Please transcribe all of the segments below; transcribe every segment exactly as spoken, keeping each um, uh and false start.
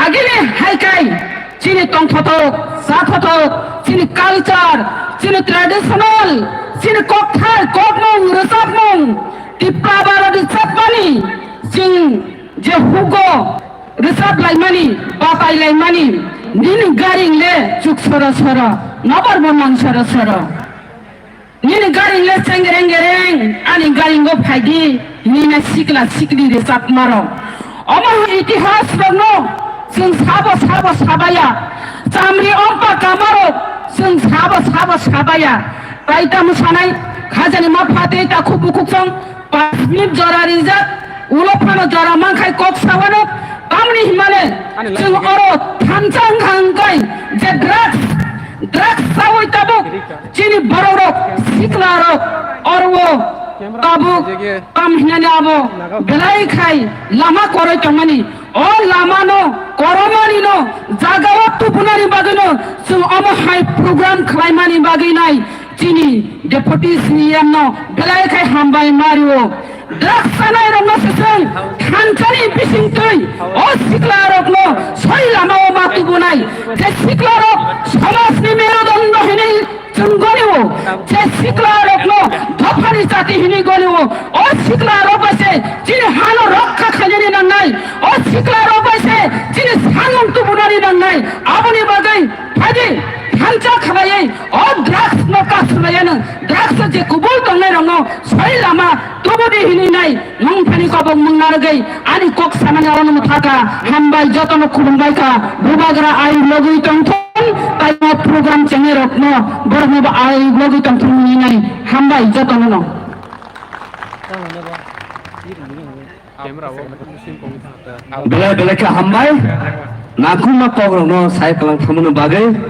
Agini hai kai chini tongthothok, chathothok, chini culture, chini traditional, chini kokthai, kokmung, rwchapmung, Tipra bara rwchapmani, chwng je hugo rwchaplaimani, bapailaimani, nini garing le chuk soro soro, nobar bo nang soro soro. Nini garing le cheng reng reng, ani garingo phaidi, nini sikla sikli rwchapmarok. Omo itihas rokno chwng sabo sabo sabaya. Chamri ompa kamarok chwng sabo sabo sabaya. Tai tamo sanai, khajani ma phatwi ta khuk bukhuk chwng pas minute jora rijak, ulo phano jora mankhai kok sawano, tamni himale chwng oro thansa wngkha wngkai je drugs, drugs sawi tabuk. Chini borok rok, sikla rok, oro tabuk tam hinani abo belai khai lama koroi tongmani. O lama no koromani no jaga o tubunani bagwi no chwng omo hai program khlaimani bagwi nai chini Deputy C M no belai khai hambai mario. Drugs sanai rokno se chwng thansani bising twi o sikla rokno soi lama o ma tubunai. Je sikla rok somajni merudondo hinwi chwng goni o, je sikla rokno dophani jati hinwi goni o, o sikla rok bai se chini hano rokha khainani nangnai, o sikla rok bai se chini samung tubunani nangnai. Aboni bagwi phaidi thansa khlaiwi o drugs no kasunai ano drugs je kubul tongnai rokno soi lama tubudi hinwi nai. Nwng thani kobok mung narwgwi ani kok sanani orono mwthaka. Hambai jotono khulumbai kha. Bubagra ai logwi tongthun, tai o program chengnai rokno borokno bo ai logwi tongthun hinwi nai. Hambai jotono no. Belai belai khe hambai. Nangkukma kok rokno sai kwlang thangmani bagwi.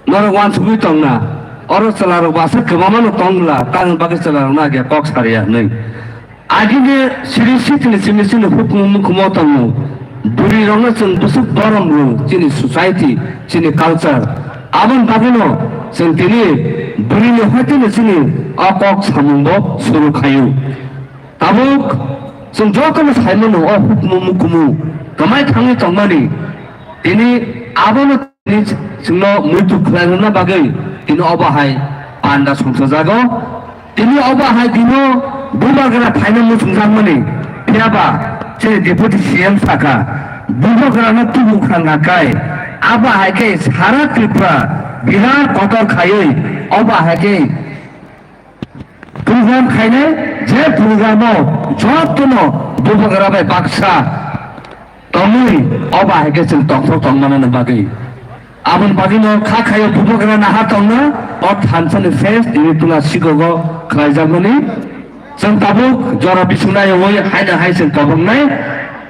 Norok uansugwi tongna, oro chwlarok basa kwbangma no tong bwla, tamni bagwi chwlarokno age kok sariya hwnwi. Agini siri sitini simi sini hukumu mukumo tongo. Bwrwi rokno chwng bwswk borom rw chini society, chini culture. Aboni bagwino chwng tini bwrwini hoiteno chini o kok samungbo suru khaio. Tabuk chwng jotono saimano o hukumu mukumu kwmai thangwi tongmani. Tini abono tini chwngno muitu khlairwna bagwi tini obo hai panda songchajago. Tini obo hai dino bubagra phaina muchungjakmani. Phiyaba chini Deputy C M sakha, bubagrano tubu khangna kai. Abo hai khe sara Tripura birat kotor khaiwi obo hai khe program khainai, je program o jotono bubagra bai baksa tongwi obo hai khe chwng tongthok tongmani bagwi. Aboni bagwino kha khaio bubagra naha tongna o thansani face tini tula sikogo khlaijakmani. Chwng tabuk jora bisingnaiyogwi haino hai chwng koboknai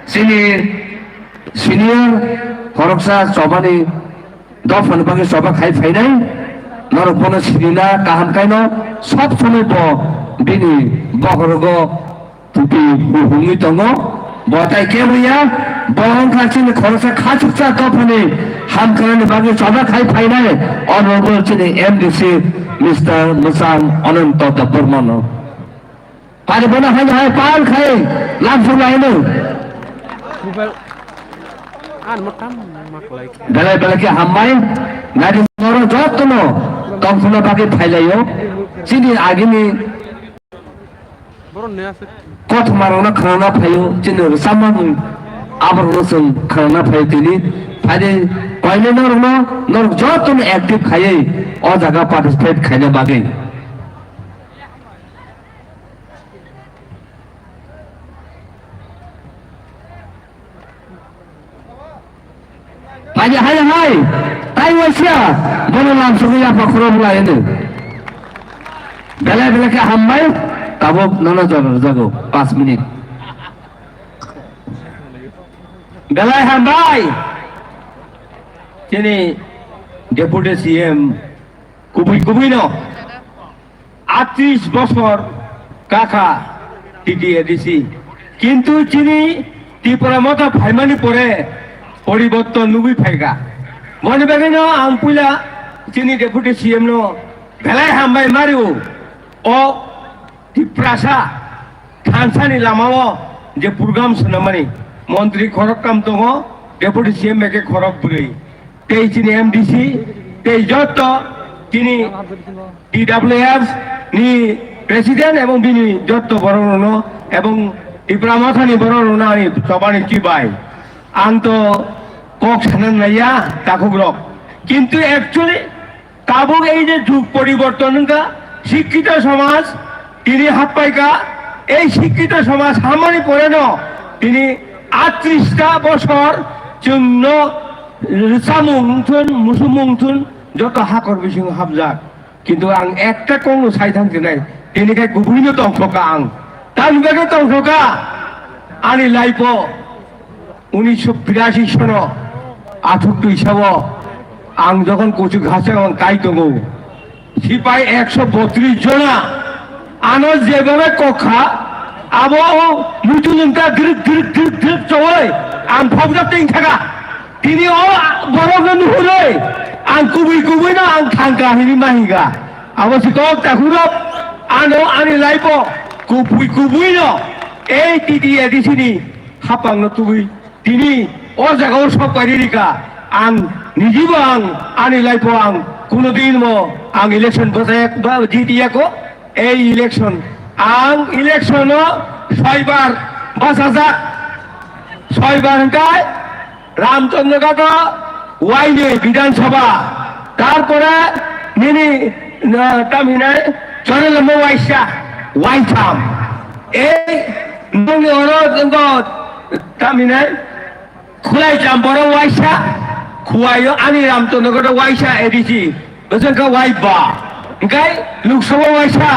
chini senior khoroksa chobani dophani bagwi choba khai phainai, norok bono sinina kaham kaino sob somoi bo bini bokhorogo tupi hu-, hungwi tongo. Bo tai kebo ya, bo wngkha chini khoroksa khachuksa dophani hamkhrani bagwi choba khai phainai Honorable chini M D C Mister Mwchang Ananto Debbarmano. Pari bono hai hai pal khai lamsung laino. Mobile an mo tam mak lai. Belai belai khe hambai. Nadi moro jotono tongkhorna bagwi phailaio. Chini agini Boro ne ase. Kothoma rokno khwnana phaio, chini rwchapmani aborokno chwng khwnana phaio tini. Phaidi koinwi norokno, norok jotono active khaiwi o jaga participate khaina bagwi. Phaidi hai hai, tai waisa, bono lamsogwi yapha khoro bwlai hino. Belai belai khe hambai, tabuk nono jora rwjago, panch minute. Belai hambai, chini Deputy C M kubui kubui no. Atris bosor kakha T T A D C. Kintu chini Tipra Motha phaimani pore poriborton nugwi phaikha. Boni bagwino ang puila chini Deputy C M no belai hambai mario. O Tiprasa thansani lamao je program swnamani montri khoroktham tongo, Deputy C M bai khe khorok bwrwi, tei chini M D C, tei jotto chini T W F ni president ebong bini jotto borok rokno ebong Tipra Motha ni borok rokno ani chobani chibai. Ang to kok sana naiya takhuk rok. Kintu actually tabuk ei je jug poriborton wngkha, sikkito somaj tini happaikha, ei sikkito somaj hamani poreno tini attrista bosor chwngno rwchapmung wngthun, musumung wngthun, joto hakor bisingo hapjak. Kintu ang ekta kokno sai thang sinai, tini khai kubuino tongthokha ang. Tamni bagwi tongthokha ani life-o. Unisho birasi sono athuk twi sao ang jokhon kuchuk hachang ang kai tongo, sipai ekso botris jona ano jebhabe kokha, abo o muitu nungta drik drik drik drik chowai ang phobjak ting thaka. Tini o borokno nuhurwi ang kubui kubui no ang thangka hini mahiga. Abo si kok takhurok ano ani life-o kubui kubui no ei T T A D C ni hapang no tubui. Tini o jaga o sok pai rika, ang nijibo ang ani life o ang kuno din mo ang election bwsajak ba jitiya ko, ei election ang election o soibar bwsajak, soibar hwnkhe Ramchandra Ghat o waini Bidhan Sabha, tarpore nini, na, tamhinai Choralamo waisa, waitham, ei nongni oro jenggo tamhinai Khulai Cham borok waisa, Khuaio ani Ramchandra Ghat o waisa A D C, bwswk kha wai ba, hwnkhe Lok Sabha waisa,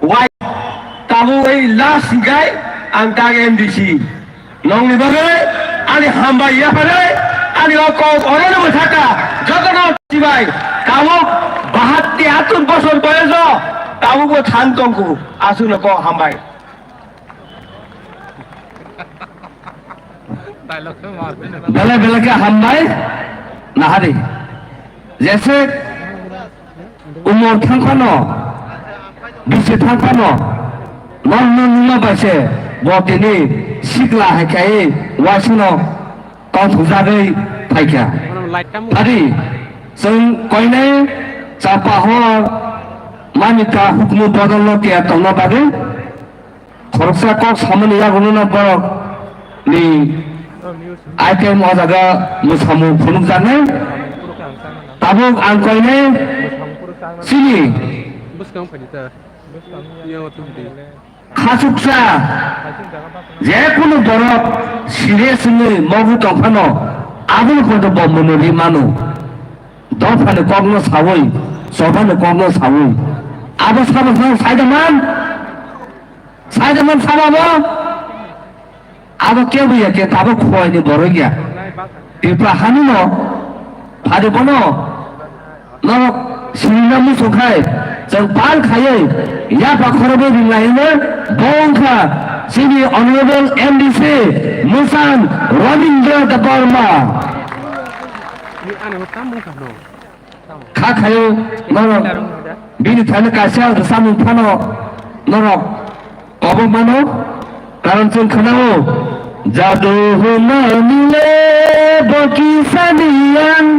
wai tabuk ei last hwnkhe ang tak M D C. Nongni bagwi ani hambai yapharwi ani o kok orono mwthaka jotono chibai tabuk bahat tiyatur bosor boyoso tabukbo thang tongkhu aswkno kok hambai. Belai belai khe hambai nahari. Jese umor thang phano, bisi thang phano, nokno nungma bai se bo tini sikla hai khai waisano tongthokjagwi phaikha. Tari chwng koinai chapa hor manita hukmu bodolno tiya tongna bagwi Khoroksa kok samani yagulono borok ni item o jaga mwsamung phunukjaknai. Tabuk ang koinai chini khachuksa je kunu borok serious wngwi mogu tongphano aboni poito bo mwnwi ri mano. Dophani kokno sawi, chobani kokno sawi abo sabo phano saida man. Saida man sabo abo. Abo kebo ya khe tabuk Khowai ni borok ya. Tipra hani no phari bono norok sinina muchung khai chwng pal khaiwi yapha khorobwi ringlai hino bo wngkha chini honorable M D C Musan Rabindra Debbarma. Kha khayo norok bini thani kaisa rwchapmung phano norok kobok mano, karon chwng khwnao, "Jadu hwnani le bo kisani yang,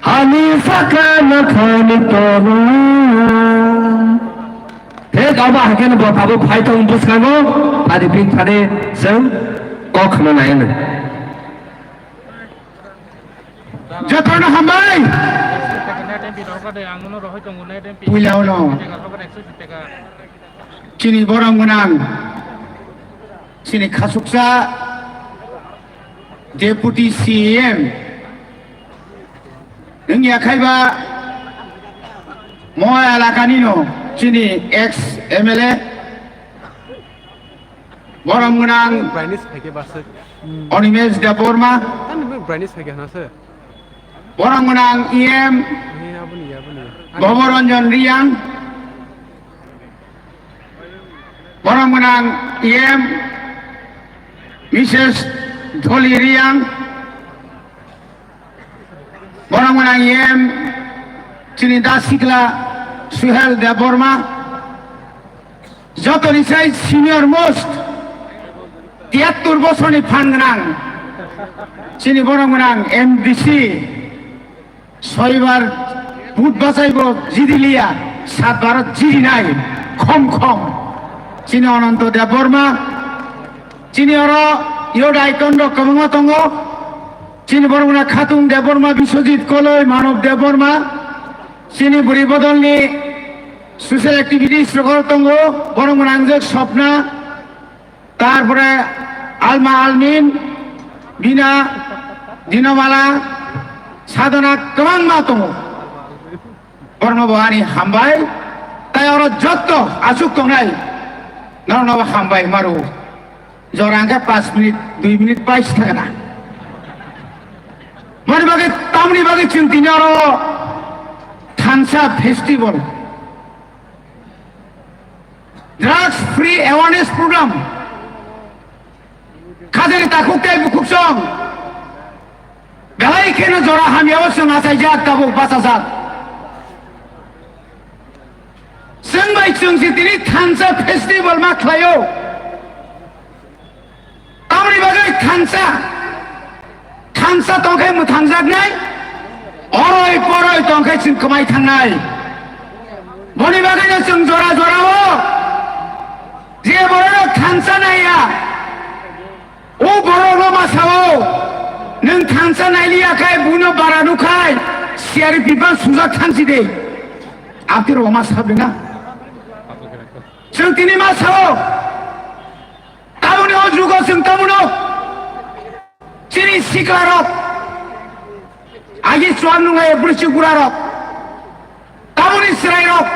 hani saka nakhani tola." Thek abo hakhe bo tabuk phaithong bwskango, phari phin thani chwng kok khna nai hwnwi. Jotono hambai. Puila uno chini borok gwnang, chini khasuksa Deputy C M wngya khaiba mo elakani no chini ex M L A. Borom gwnang Brainis phaikhe baswk. Animesh Debbarma. Tamo Brainis phaikhe hwnase. Borom gwnang E M Ni aboni, aboni. Bhoboranjan Riyang. Borom gwnang E M Missus Dholi Riyang. Borom gwnang E M chini da sikla Suhel Debbarma. Jotoni sai senior most tiyattur bosorni phan gwnang Chini borok gwnang M D C soibar vote bachaibo jidiliya, satbar jidinai khom khom. Chini Ananto Debbarma, chini oro youth icon rok kwbangma tongo. Chini borok gwnang Khatung Debbarma, Biswajit Koloi, Manob Debbarma, chini bwrwi bodolni social activities rok tongo, borok gwnang Anjak Swapna, tarpore Alma Almin, Bina, Dinamala, Sadhana kwbangma tongo. Borokno bo ani hambai, tai oro jotto aswk tongnai, norokno bo hambai maru. Jora hwnkhe paanch minute, dui minute bai se thangna. Mani bagwi, tamni bagwi chwng tini oro thansa festival, drugs free awareness program, khajani takhuk tei bukhuk song, belai kheno jora hamyao chwng achaijak, tabuk bachajak. Chwng bai chwng se tini thansa festival ma khlaio. Tamni bagwi thansa, thansa tongkhe mwthangjaknai, oroi poroi tongkhe chwng kwmai thangnai. Boni bagwino chwng jora jorao je bororok thansa naiya, o borokno ma sao, nwng thansa nailiya khai buino bara nukhai, siyari pipan sujak thansi de. Akhir o ma sabina. Chwng tini ma sao. Tabukni o jugo chwng tabuno chini siklarok, agi chuan nunglai bwrwi chukburarok, tabukni chwrairok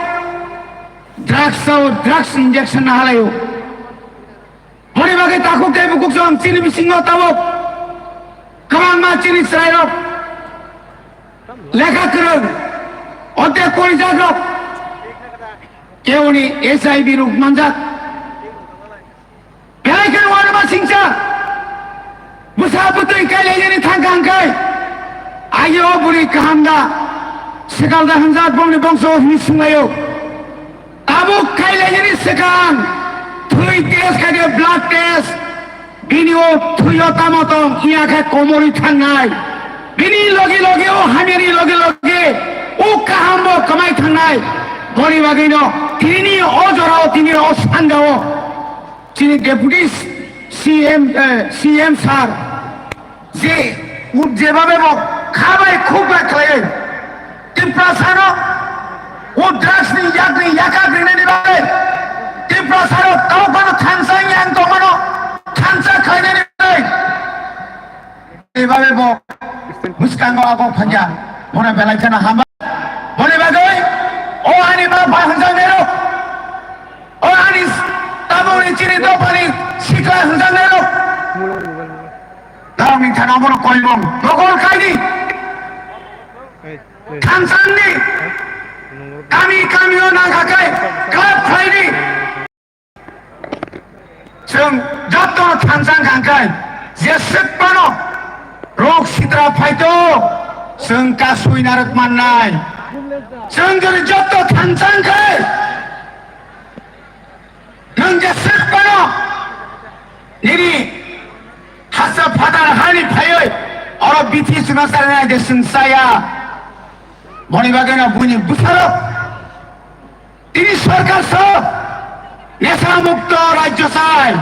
drugs o, drugs injection nahalaio. Boni bagwi takhuk tei bukhuk song chini bisingo tabuk kwbangma chini chwrairok lekha kwrwng, odek porijakrok, keuni H I V rok manjak. Belai khe wanama singcha. Bwsa bwtwi kailainani thangkha hwnkhe, ayo bwrwi kaham da, swkal da hwnjak bongni bongso hwnwi swnglaio. Tabuk kailainani swkang thwi test khaide, blood test, bini o thwio tamo tong iya khe komorwi thangnai. Bini logi logi o hamyani logi logi o kaham bo kwmai thangnai. Boni bagwino tini o jorao, tini o sanjao chini Deputy C M, eh, C M sir, je, u-, jebabe bo kha bai khuk bai khlaiwi Tiprasano o drugs ni yakni yakak rinani bagwi, Tiprasano tau phano thansa yang tongmano thansa khlainani bagwi, jebabe bo bwskango abo phangya, bono belai kheno hamba. Boni bagwi o ani ma pha hwnjaknairok, o ani tabukni chini dophani sikla hwnjaknairok, norokni thani abono koimung nokol kaidi thansani kami kami o nangkha khe club khlaidi. Chwng joto thansa hwnkha khe jeswk phano rok sitra phaito chwng kasui narwk mannai. Chwng jodi joto thansa hwnkhe nwng jeswk phano nini hasa phatar hani phaiwi oro bithi chwngno chanai de chwng chaya. Boni bagwino buini bwsarok tini sorkar so nesha mukto rajyo chai.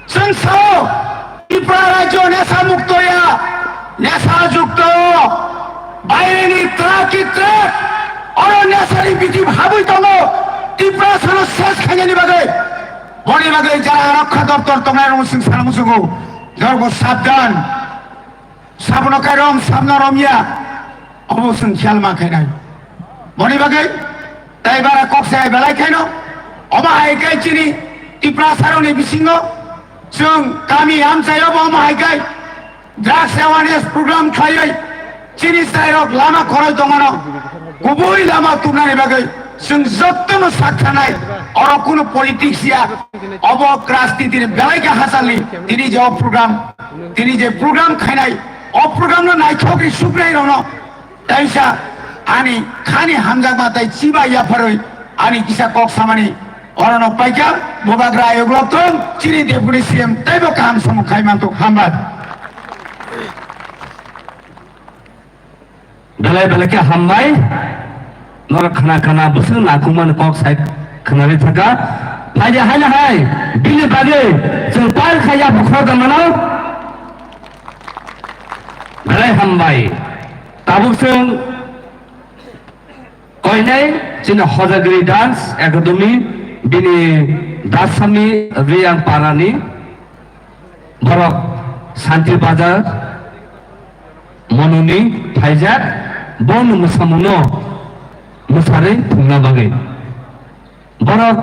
Chwng sao Tripura rajyo nesha mukto ya, nesha jukto, baireni traki trak, oro neshani bithi habwi tongo, Tripura sono ses khainani bagwi. Boni bagwi jara rokha doptor tongnai rok chwng sana muchungo, jorbo sabdan. Sabono kairom, sabno romya, obo chwng khiyal ma khainai. Boni bagwi tai bara kok sai belai khaino, omo hai khe chini Tiprasarokni bisingo chwng kami amchaio bo omo hai khe drugs awareness program khlaiwi chini chwrairok lama khoroi tongmano kubui lama tubnani bagwi chwng jotono sak thanai. Oro kunu politics ya, obo rajniti ni belai khe hachal ni tini je o program, tini je program khainai, o program no naithok ri suknai rokno taisa ani khani hamjakma tai chiba yapharwi ani kisa kok samani orono paikha. Bubagra ayok lok thung, chini deputy C M taibo kaham samung khai manthok. Hambai. Belai belai khe hambai. Norok khna khna bwswk nangkukmani kok sai khwnarwi thangkha. Phaidi haino hai bini bagwi chwng pal khai yapha khor da mano. Belai hambai. Tabuk chwng koinai chini Hojagiri Dance Academy bini Dasami Riyang Parani. Borok Santi Bazar mononi phaijak, bono mwsamungno mwsarwi thwngna bagwi. Borok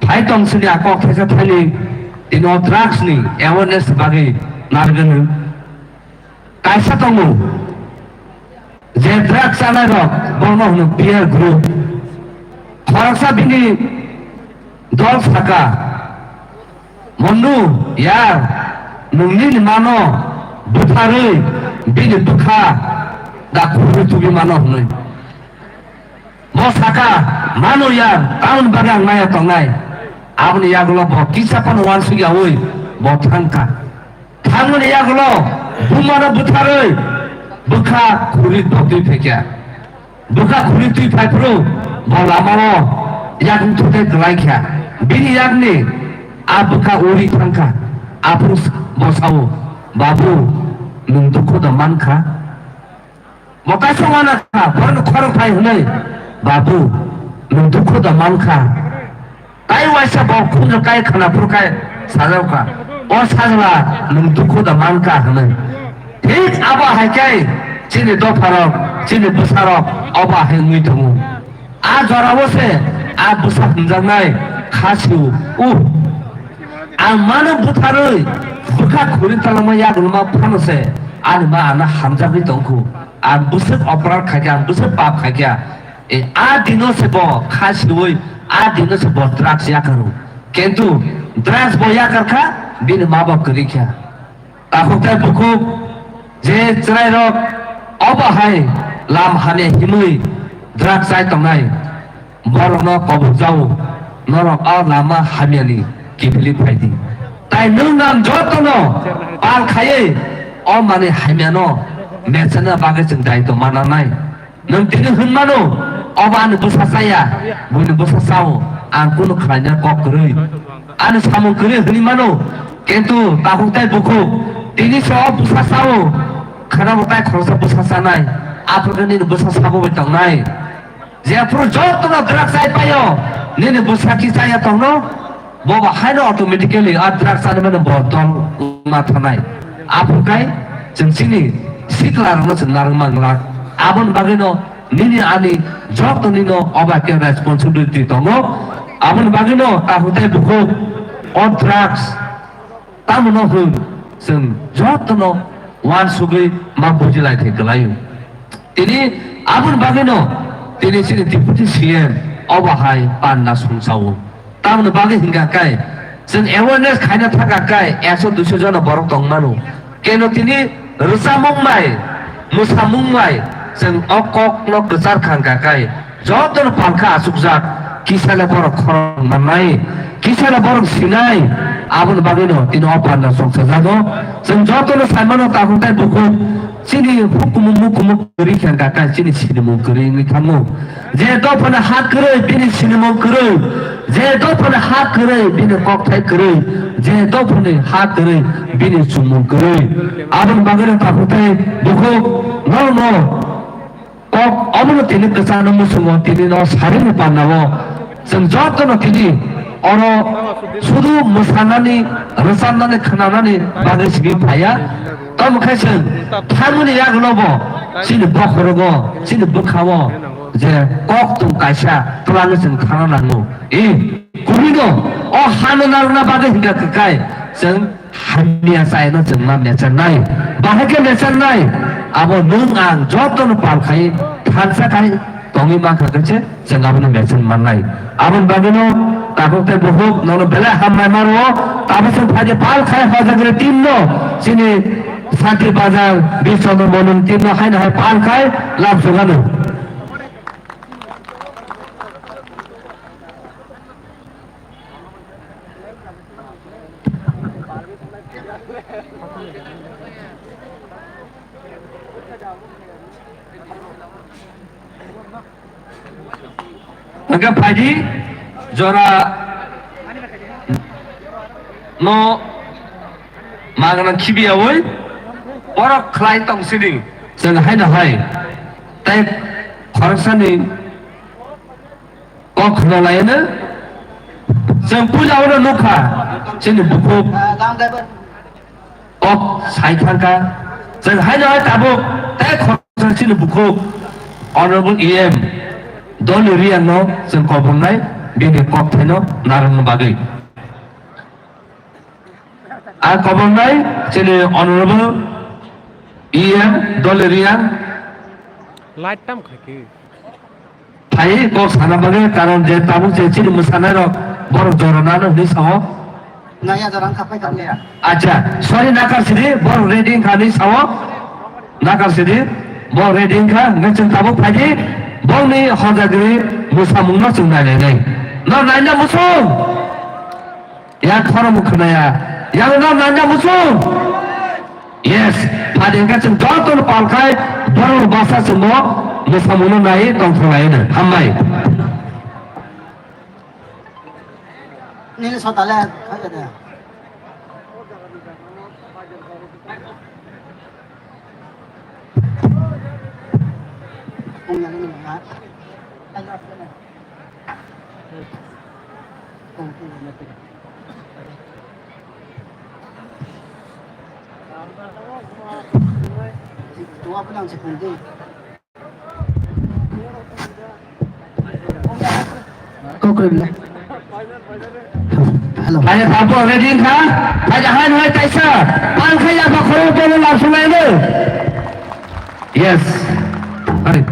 phai tong sini a kok thaisa thani tino drugs ni awareness bagwi narwgwno. Kaisa tongo, je drugs chanai rok, bono hwno peer group. Khoroksa bini dol saka, "Mondu, yar, nwng nini mano butharwi bini bwkha da khurwi tubui mano," hwnwi. Bo saka, "Mano yar, tamoni bagwi ang maya tongnai." Aboni yagulo bo kisa phano uansukyaui bo thangkha. Thangmani yagulo bumano butharwi bwkha khuri totwi phaikha. Bwkha khuri twi phaiphuru bo lamao yakung thute kwlaikha. Bini yakni a bwkha uri thangkha. Aphuru bo sao, "Babu, nwng dukhu da mankha?" Bo kaisa uanakha, borokni khorang phai hwnwi, "Babu, nwng dukhu da mankha?" Tai waisa bo khunju kai khwna phuru kai sajao kha, "O sajla, nwng dukhu da mankha?" hwnwi. Thik abo hai khe chini dopharok, chini bwsarok obo hai wngwi tongo. A jorao se a bwsa hwnjaknai kha sio, uh, ang mano butharwi bwkha khuri talangma yagulma phano se ani ma ano hamjagwi tongkhu. Ang bwswk oporad khaikha, ang bwswk pap khaikha. E, a dino se bo kha siwi, a dino se bo drugs yakaro. Kintu drugs bo yakar kha, bini ma bo kwrwi kha. Takhuk tei bukhuk je chwrairok obo hai lam hamya himwi drugs chai tongnai, borokno kobok jao, norok o lama hamyani kiphilwi phai di. Tai nwng ang jotono pal khaiwi o manwi hamyano mechenna bagwi chwng daitw mananai. Nwng tini hwn mano, obo ani bwsa chaya, buini bwsa chao, ang kunu khlaina kok kwrwi. Ani samung kwrwi hwnwi mano, kintu takhuk tei bukhuk, tini se o bwsa chao, khwnabo tai khoroksa bwsa chanai, aphuru khe nini bwsa sabo bai tongnai. Jephuru jotono drugs chai paio, nini bwsa ki chaya tongno, bo bo haino automatically a drugs chani mano bo dol ma thanai. Aphuru kai chwng chini sikla rokno chwng narwkma glak. Aboni bagwino nini ani joto nino obo khe responsibility tongo. Aboni bagwino takhuk tei bukhuk o drugs tamo no hwn chwng jotono uansugwi ma bujilai khe kwlaio. Tini aboni bagwino tini chini Deputy C M obo hai panna songchao. Tamoni bagwi hingkha kai, chwng awareness khaina thangkha kai, ekso duiso jona borok tongmano. Keno tini rwchapmung bai, mwsamung bai, chwng o kokno kwchar khangkha kai, jotono palkha achukjak, kisale borok khorang mannai, kisale borok sinai, aboni bagwino tini o panna songchajago. Chwng jotono saimano takhuk tei bukhuk, chini hukumu mukumu kwrwi khangkha kai, chini sinimung kwrwi wngwi thango. Je dophani ha kwrwi bini sinimung kwrwi, je dophani ha kwrwi bini kokthai kwrwi, je dophani ha kwrwi bini chumung kwrwi. Aboni bagwino takhuk tei bukhuk norokno kok omono tini kwchangno muchungo, tini no saringni pannao chwng jotono tini oro sudu mwsanani, rwchapnani, khwnanani bagwi simi phaiya. Tamo khe chwng thangmani yagulo bo chini bokhorogo, chini bwkhao je kok tung kaisa twlangwi chwng thangna nango. E, kwrwino o hano narwkna bagwi hingkha kwkai chwng hamya chaino chwng ma mechenai. Bahai khe mechenai, abo nwng ang jotono pal khai thansa khai tongwi mankha khe se chwng abono mecheng mannai. Aboni bagwino takhuk tei bukhuk nono belai hambai ma rwo, tabuk chwng phaidi pal khai Hojagiri team no, chini Santir Bazar Bishchandra Mondol team no haino hai pal khai lam sugano. Hwnkhe phaidi jora no magna khibiyawi borok khlai tong sini. Chwng haino hai tei khoroksani kok khna laino chwng puila oro nukha chini bukhuk. Kok sai thangkha. Chwng haino hai tabuk tei khoroksa chini bukhuk Honorable E M Doli Riang no chwng kobomnai bini kok thaino narwkna bagwi. A kobomnai chini Honorable E M Doli Riang. Light tam khai khe. Phai kok sana bagwi, karon je tabuk je chini mwsanairok borok jora nano hwnwi sao. Naya jora wngkha, phai kha. Acha, sorry, nakar sidi, borok ready wngkha hwnwi sao. Nakar sidi, borok ready wngkha, hwnkhe chwng tabuk phaidi, bongni hojagri mwsamungno chwng nainai nai. No naina muchung? Yang khoroknwi khwnaya. Yang no nangya muchung? Yes. Phadi hwnkhe chwng jotono pal khai borok basa chwngno mwsamungno nai tongthok laino. Hambai. Nini sotale khaja de. Hello. Hai, Pablo, ready wngkha? Hai, hai, hai, kaisa. Pang khai ya, pa khoro, pa labsumai no. Yes. Hai.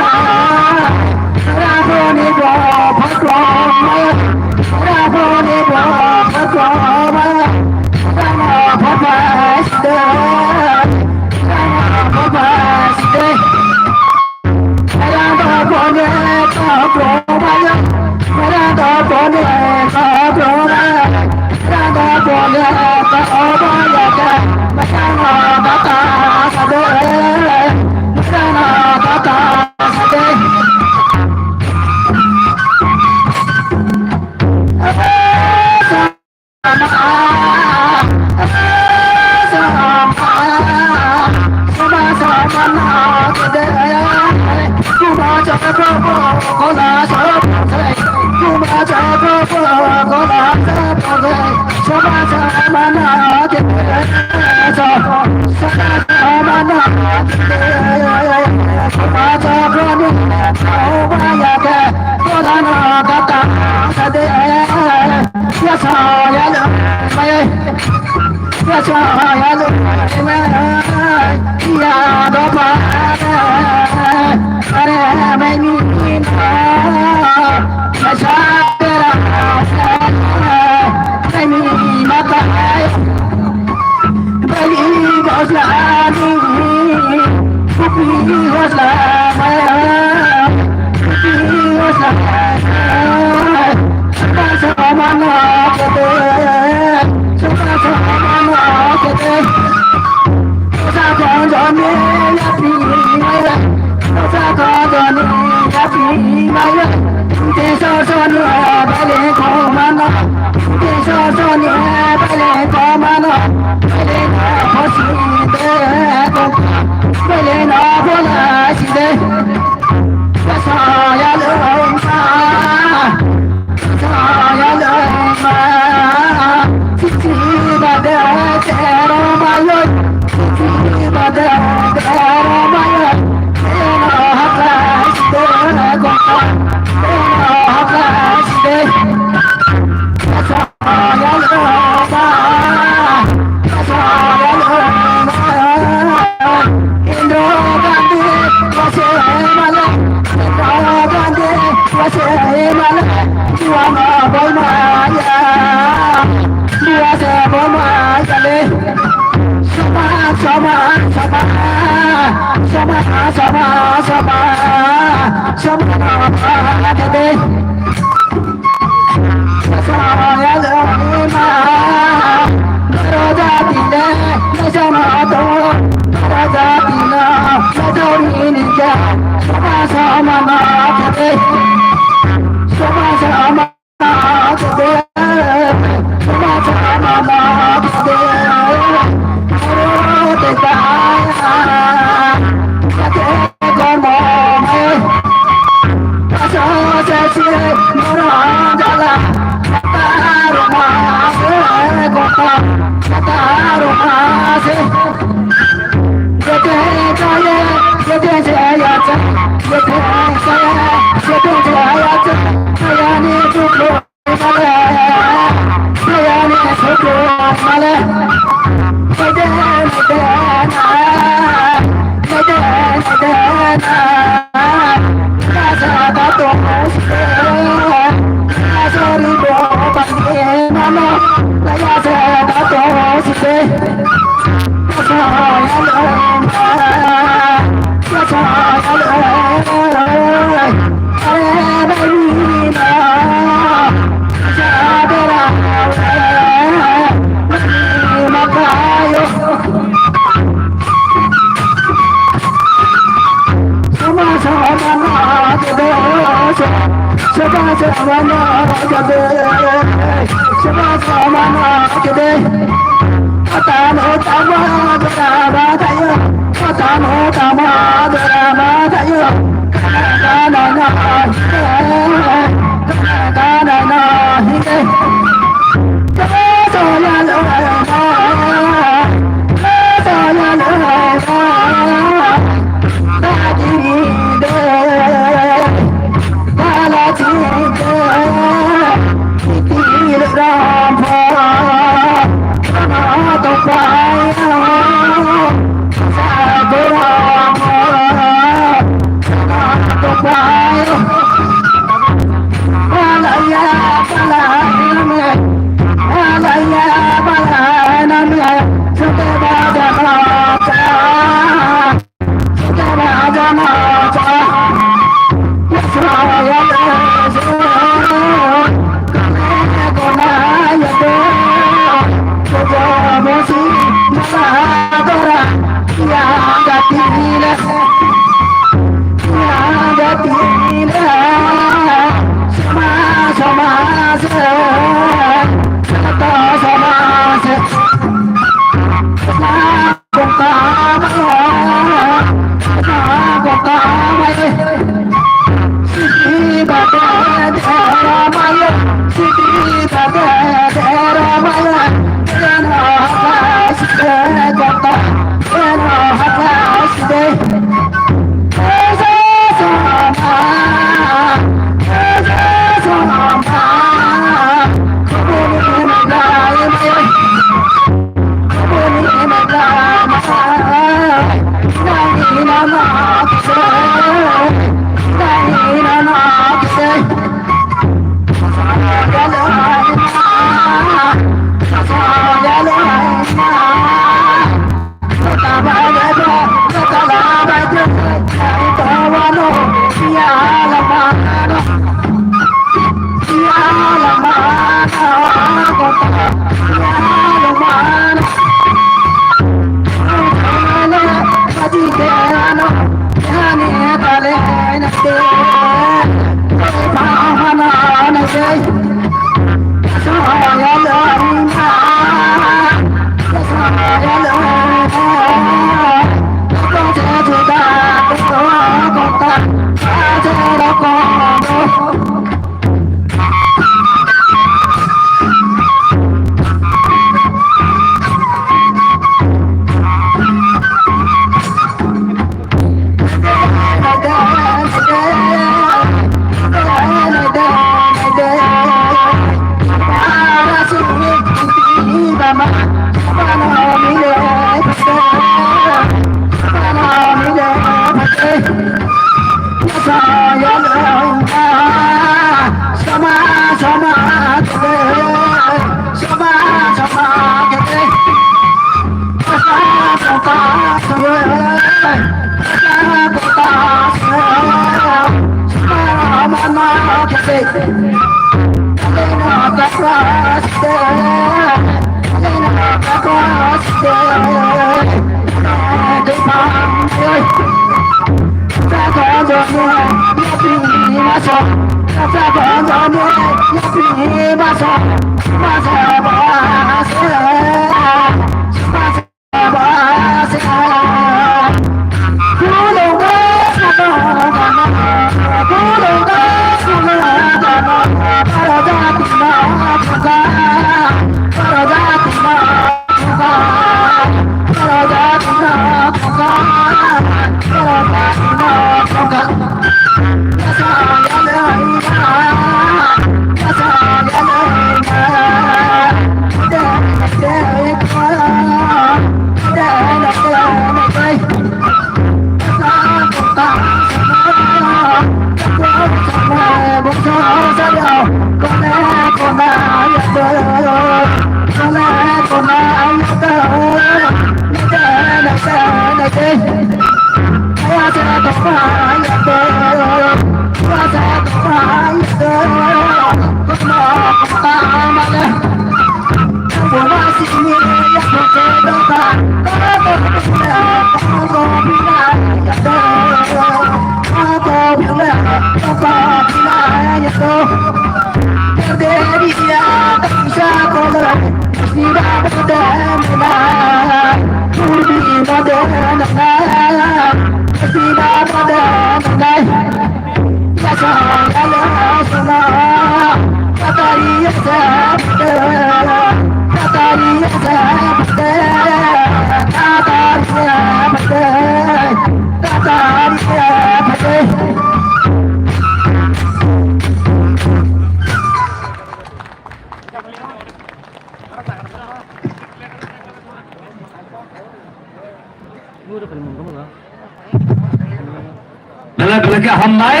Belai belai khe hambai.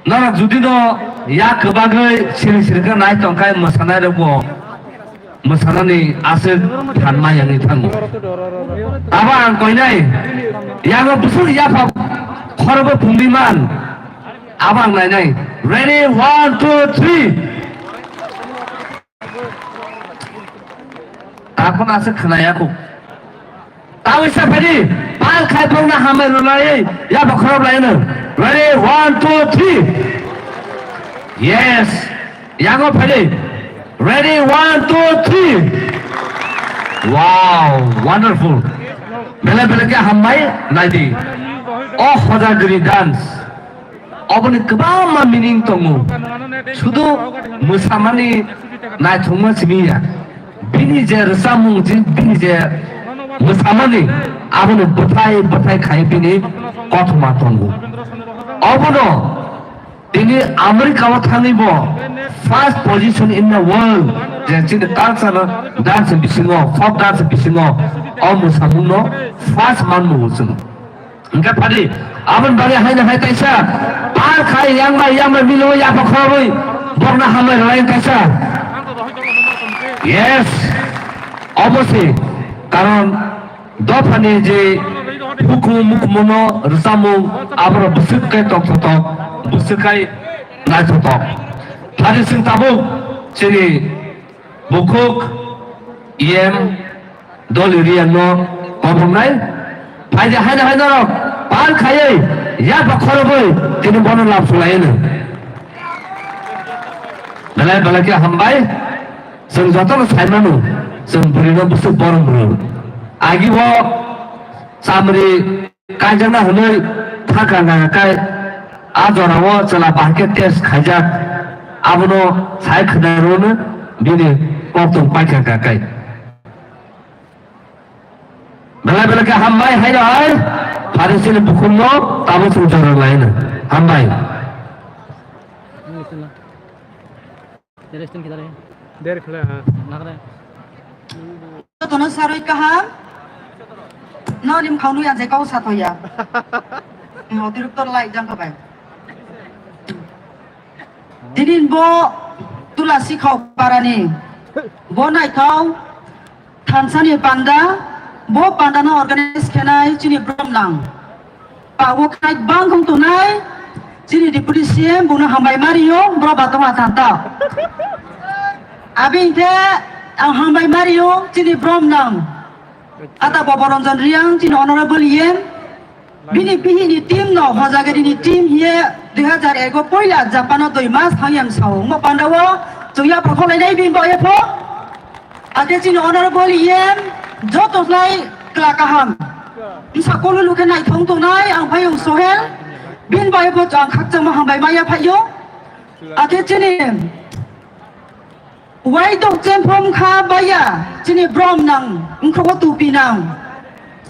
Norok judi no yak kwbagwi siri siri khe nai tong khai mwsanai rok bo mwsanani aswk thanma yangwi thango. Abo ang koinai yago bwswk yapha khorbo phungwi man. Abo ang nainai. Ready, one, two, three. Khama se khwnaya kho. Tawi sa phadi, pal khai phongna hamai rwlai, ya bokhorok lai no. Ready, one, two, three. Yes. Yago phadi. Ready, one, two, three. Wow, wonderful. Bele bele ke hambai, naidi. O Hojagiri dance. Oboni kwbangma meaning tongo. Sudu mwsamani naithokma simi ya. Bini je rwchapmung, je bini je mwsamani, aboni bwthai bwthai khai bini kothoma tongo. Obono tini America o thangwi bo first position in the world, je chini cultural dance bisingo, folk dance bisingo, o mwsamungno first manmung chwng. Hingke phadi, aboni bagwi haino hai kaisa, par khai yang bai, yang bai milo ya pa khorwi, borna hambai rwlai kaisa. Yes, obviously, karon dophani je hukum mukumuno rwchapmung, aboro bwswk kai tongthotok, bwswk kai naithotok. Phadi chwng tabuk chini bukhuk, E M, Doli Riya no kobrumnai. Phaidi haino haino rok pal khaiwi ya ba khoroboi tini bono lab sulaino. Belai belai ke hambai. Chwng jotono saimano, chwng bwrwino bwswk borom rw. Agi o chamri kaijakna hwnwi thangkha kha kai, a jorao chwla bahai khe test khaijak, abono sai khwnarwno bini koktwng paikha kha kai. Belai belai khe hambai haino hai, Pharisini bukhukno tamo chwng jora laino. Hambai. Teres tin kita deh. Der khla, ha. Nakre. Tono saroi kaham. No rim khaunu yang je kau satoya. Otirukto lai jang kabai. Dinin bo Tulasi khau parani. Bo nai kau thansani panda. Bo panda no organize khenai chini brom nang. Pago khai bangkong tonai, chini deputy C M bono hambai mario, bro batong atanta. Abing te ang hambai mario, chini brom nang. Ata Boboronjon Riang, chini honorable E M, bini bihini team no, Hojagiri ni team hiye dui hazar ego poila Japan o dui mas hangyam sao. Mo pandao, chuya pakholai nai bimbo epho. Ake chini honorable E M joto slai kla kaham. Bwsa kolulu khe naithok tongnai ang phai wng Sohel. Bin bai bo ang khakchangma hambai maya phaio. Ake chini waidok chemphom kha baya chini brom nang wngkhogo tupi nang.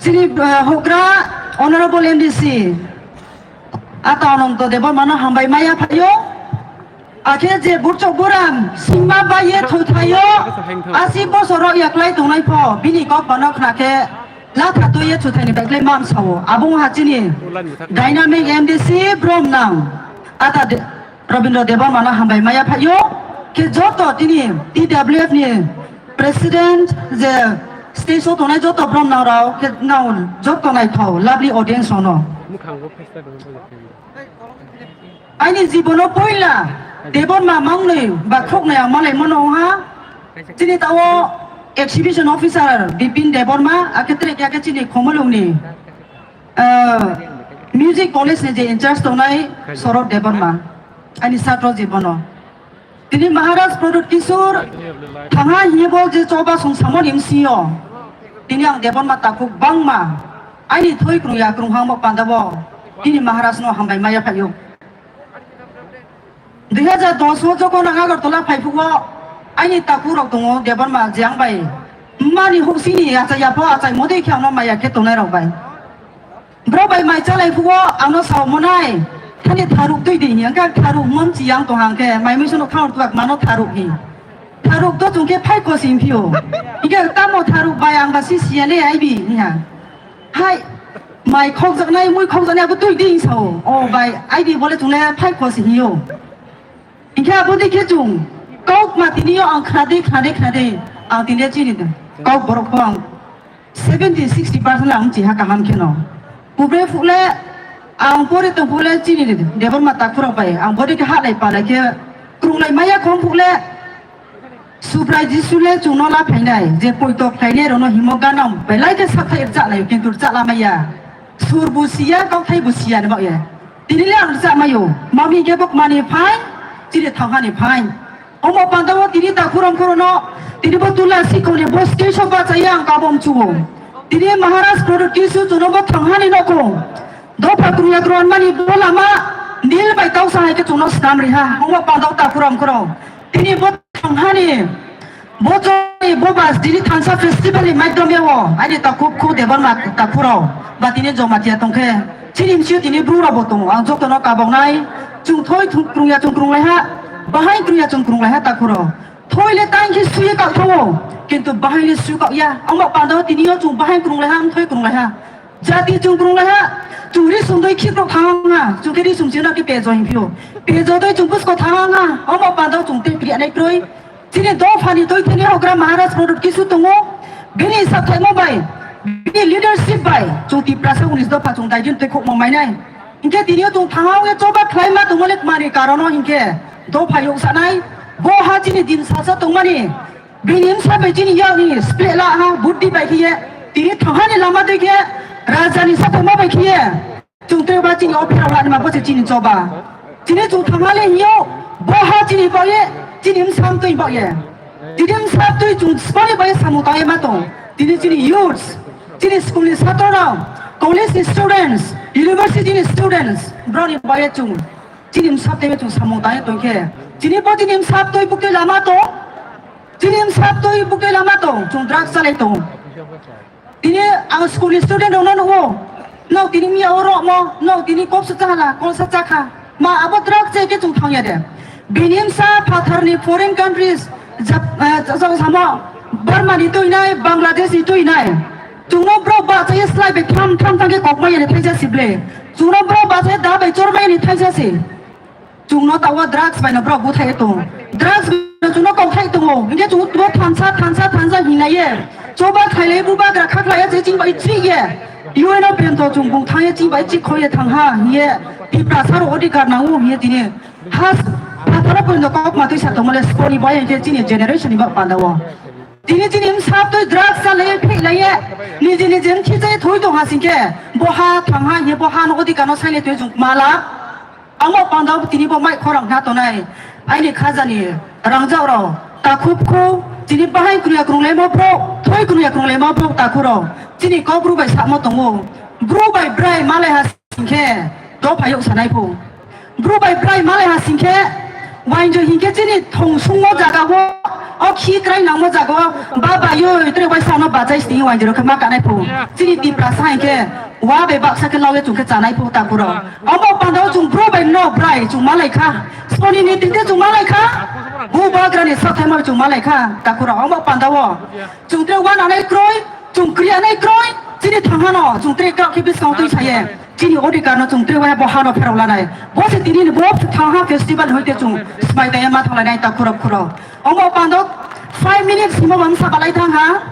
Chini, eh, hokra honorable M D C. Ata Ananto Debbarmano hambai maya phaio. Akhe je burchok buram singma bai ye thoi thaio, asi bosoro yaklai tongnai pho, bini kok bono khna khe latha tui ye chuthai ni bai klai mam sao. Abo wngha chini dynamic M D C brom nang. Ata de-, Rabindra Debbarmano hambai maya phaio. Khe joto tini T W F ni president je stage o tongnai joto brom nang rao khe nang joto naithao lovely audience ono. Aini jibono poila Debbarma mangnwi ba khoknwi ang malai mano wngha. Chini tao exhibition officer Bipin Debbarma, akhe tre khe chini Khumulwngni, ah, music college ni je in charge tongnai Sorot Debbarma, aini satro jibono. Tini Maharaj Pradyut Kishore thangha hiye bo je choba song samoni M C O. Tini ang Debbarma takhuk bangma aini thoi krung ya krung hangbo pandabo tini Maharaj no hambai maya phaio. Dui hajar dos o jokon ang Agartala phai phugo, aini takhuk rok tongo Debbarma je ang bai mani huk sini achai yapho achai modei khe ano maya khe tongnai rok bai. Bro bai mai chalai phugo ano sao monai. Thani tharuk twi di hingka tharuk mon chi yang tong hangke mai mui sono khang tuak mano tharuk hi. Tharuk to chungke phai ko sim phio. Ike tamo tharuk bai ang ba si siya le ai bi hiya. Hai, mai khokjaknai, mui khokjaknai abo twi di sao. O bai, ai di bole chungle phai ko si hiyo. Hingke abo di khe chung kok ma tini yo ang khna de, khna de, khna de. Ang tini chini de. Kok borok ko ang seventy, sixty percent ang chiha kaham kheno. Pubre phukle ang pore tong phukle chini de. Debor ma takhurok bai. Ang bode khe halai palai khe krunglai maya khom phukle Subrai Jisu le chwngno la phainai, je poito khlainai rokno himo ganam belai khe sakthai rwchak lai, kintu rwchak lamaya. Sur bo siya, kauthai bo siya ni bagwi. Tini le ang rwchak mayo. Mami khe bok mani phai, chini thangha ni phai. Omo pandao tini takhurong khorono, tini bo tula sikhoni bo stage o bachaya ang kabom chuo. Tini Maharaj Product Kisu chwngno bo thanghani nokho. Dopha kruya kruan mani bo lama nil bai tausa hai khe chwngno snam riha. Omo pandao takhurong khoro. Tini bo thanghani. Bo chwngni bo bas tini thansa festival ni maidom yao. Ani takhuk khu Debbarma takhurok. Ba tini Jamatia tongkhe. Chini msio tini bru rok bo tongo. Ang jotono kaboknai. Chwng thoi thung krungya chwng krunglaiha. Bahai krungya chwng krunglaiha takhurok. Thoi le tang khe suye kak thango, kintu bahai le su kak ya. Omo pandao tini yo chwng bahai krung lai ha, thoi krung lai ha. Jati chwng krung lai ha, chwng ri sum doi khik rok thang ha, chwng khe ri sum chwng khe pejo hin phio. Pejo doi chwng busko thang ha, omo pandao chwng tei priya nai kroi. Chini dopha ni doi thani hogra Maharaj Product Kisu tongo. Bini sathai mo bai, bini leadership bai, chwng Tiprasa unis dopha chwng dai din tei khok mo mai nai. Hinkhe tini o chwng thangao ye choba khlai ma tongmani mani karono hinkhe dopha yok sanai. Bo ha chini din sasa tongmani. Bini wngsa bai chini yakni split la ha buddhi bai khiye. Tini thanghani lama doi khe rajani sathai ma bai khiye. Chwng tei ba chini o pherao lani ma bo se chini choba. Chini chwng thanghale hiyo bo ha chini baoye chini wngsa twi baoye. Tini wngsa twi chwng spani baoye samung tangye ma tong. Tini chini youths. Chini school ni satro rok, college ni students, university ni students, broni baye chwng, chini msap tei chwng samung tangwi tongkhe, chini bo chini msap twi buktwi lama tong, chini msap twi buktwi lama tong, chwng drugs chalai tong. Tini ang school ni student rokno nugo, no tini miya o rokmo, no tini kok sa chahala, kok sa chakha. Ma abo drug che khe chwng thangya de. Bini wngsa phatharni foreign countries, Jap-, eh, sa-, sa-, samo Burma ni tuinai, Bangladesh ni tuinai. Chwngno bro ba chai slai bai tham tham thang khe kok maya ni thaisa si ble. Chwngno bro ba chai da bai chor maya ni thaisa si. Chwngno tawa drugs bai no bro buthai tongo. Drugs bai no chwngno kok thai tongo. Hinkhe chwng bo thansa, thansa, thansa hinlai ye. Choba khailai bubagra khaklai ya je chini bai chri ye. U N o bento chwng bung thang ye chini bai chik khoi ye thang ha hiye. Tiprasa rok odhikar nango hiye tini. Has, phatharo pori no kok ma twi sa tongmole sponi bai hinkhe chini generation ni bak panda o. Tini chini msap twi drugs chalai philai ye. Niji niji mkhi chai thui tong ha singkhe. Bo ha thang ha hiye bo ha no odhikar no saile twi chwng mala. Amo pandao tini bo mai khorang na tonai. Aini khajani rangjak rok takhuk khu chini bahai kruya krunglai mo bro, thoi kruya krunglai mo bro takhuk rok. Chini kok bru bai samo tongo. Bru bai brai malai ha singkhe dopha yok sanai phu. Bru bai brai malai ha singkhe wainjo hinkhe chini thong sungmo jaga o, o khi krai nangmo jaga o, ba bai yo tre waisa no bachai sini wainjo rok khe ma kanai phu. Chini Tiprasa hinkhe wa bai baksa khe lawi chungkhe chanai phu takhuk rok. Omo pandao chwng bro bai no brai chwng malai kha. Soni ni tinte chwng malai kha. Bubagrani sathai ma chwng malai kha. Takhura omo pandao. Chwng tre wan anai kroi, chwng kri anai kroi. Chini thangha no chwng tre krak khe biskang twi saye. Chini odhikar no chwng tre waya bo ha no pherok lanai. Bo se tini ni bo thangha festival hoite chwng smai taya ma thalai nai takhura khura. Omo pandao five minutes himo bam sa balai thang ha.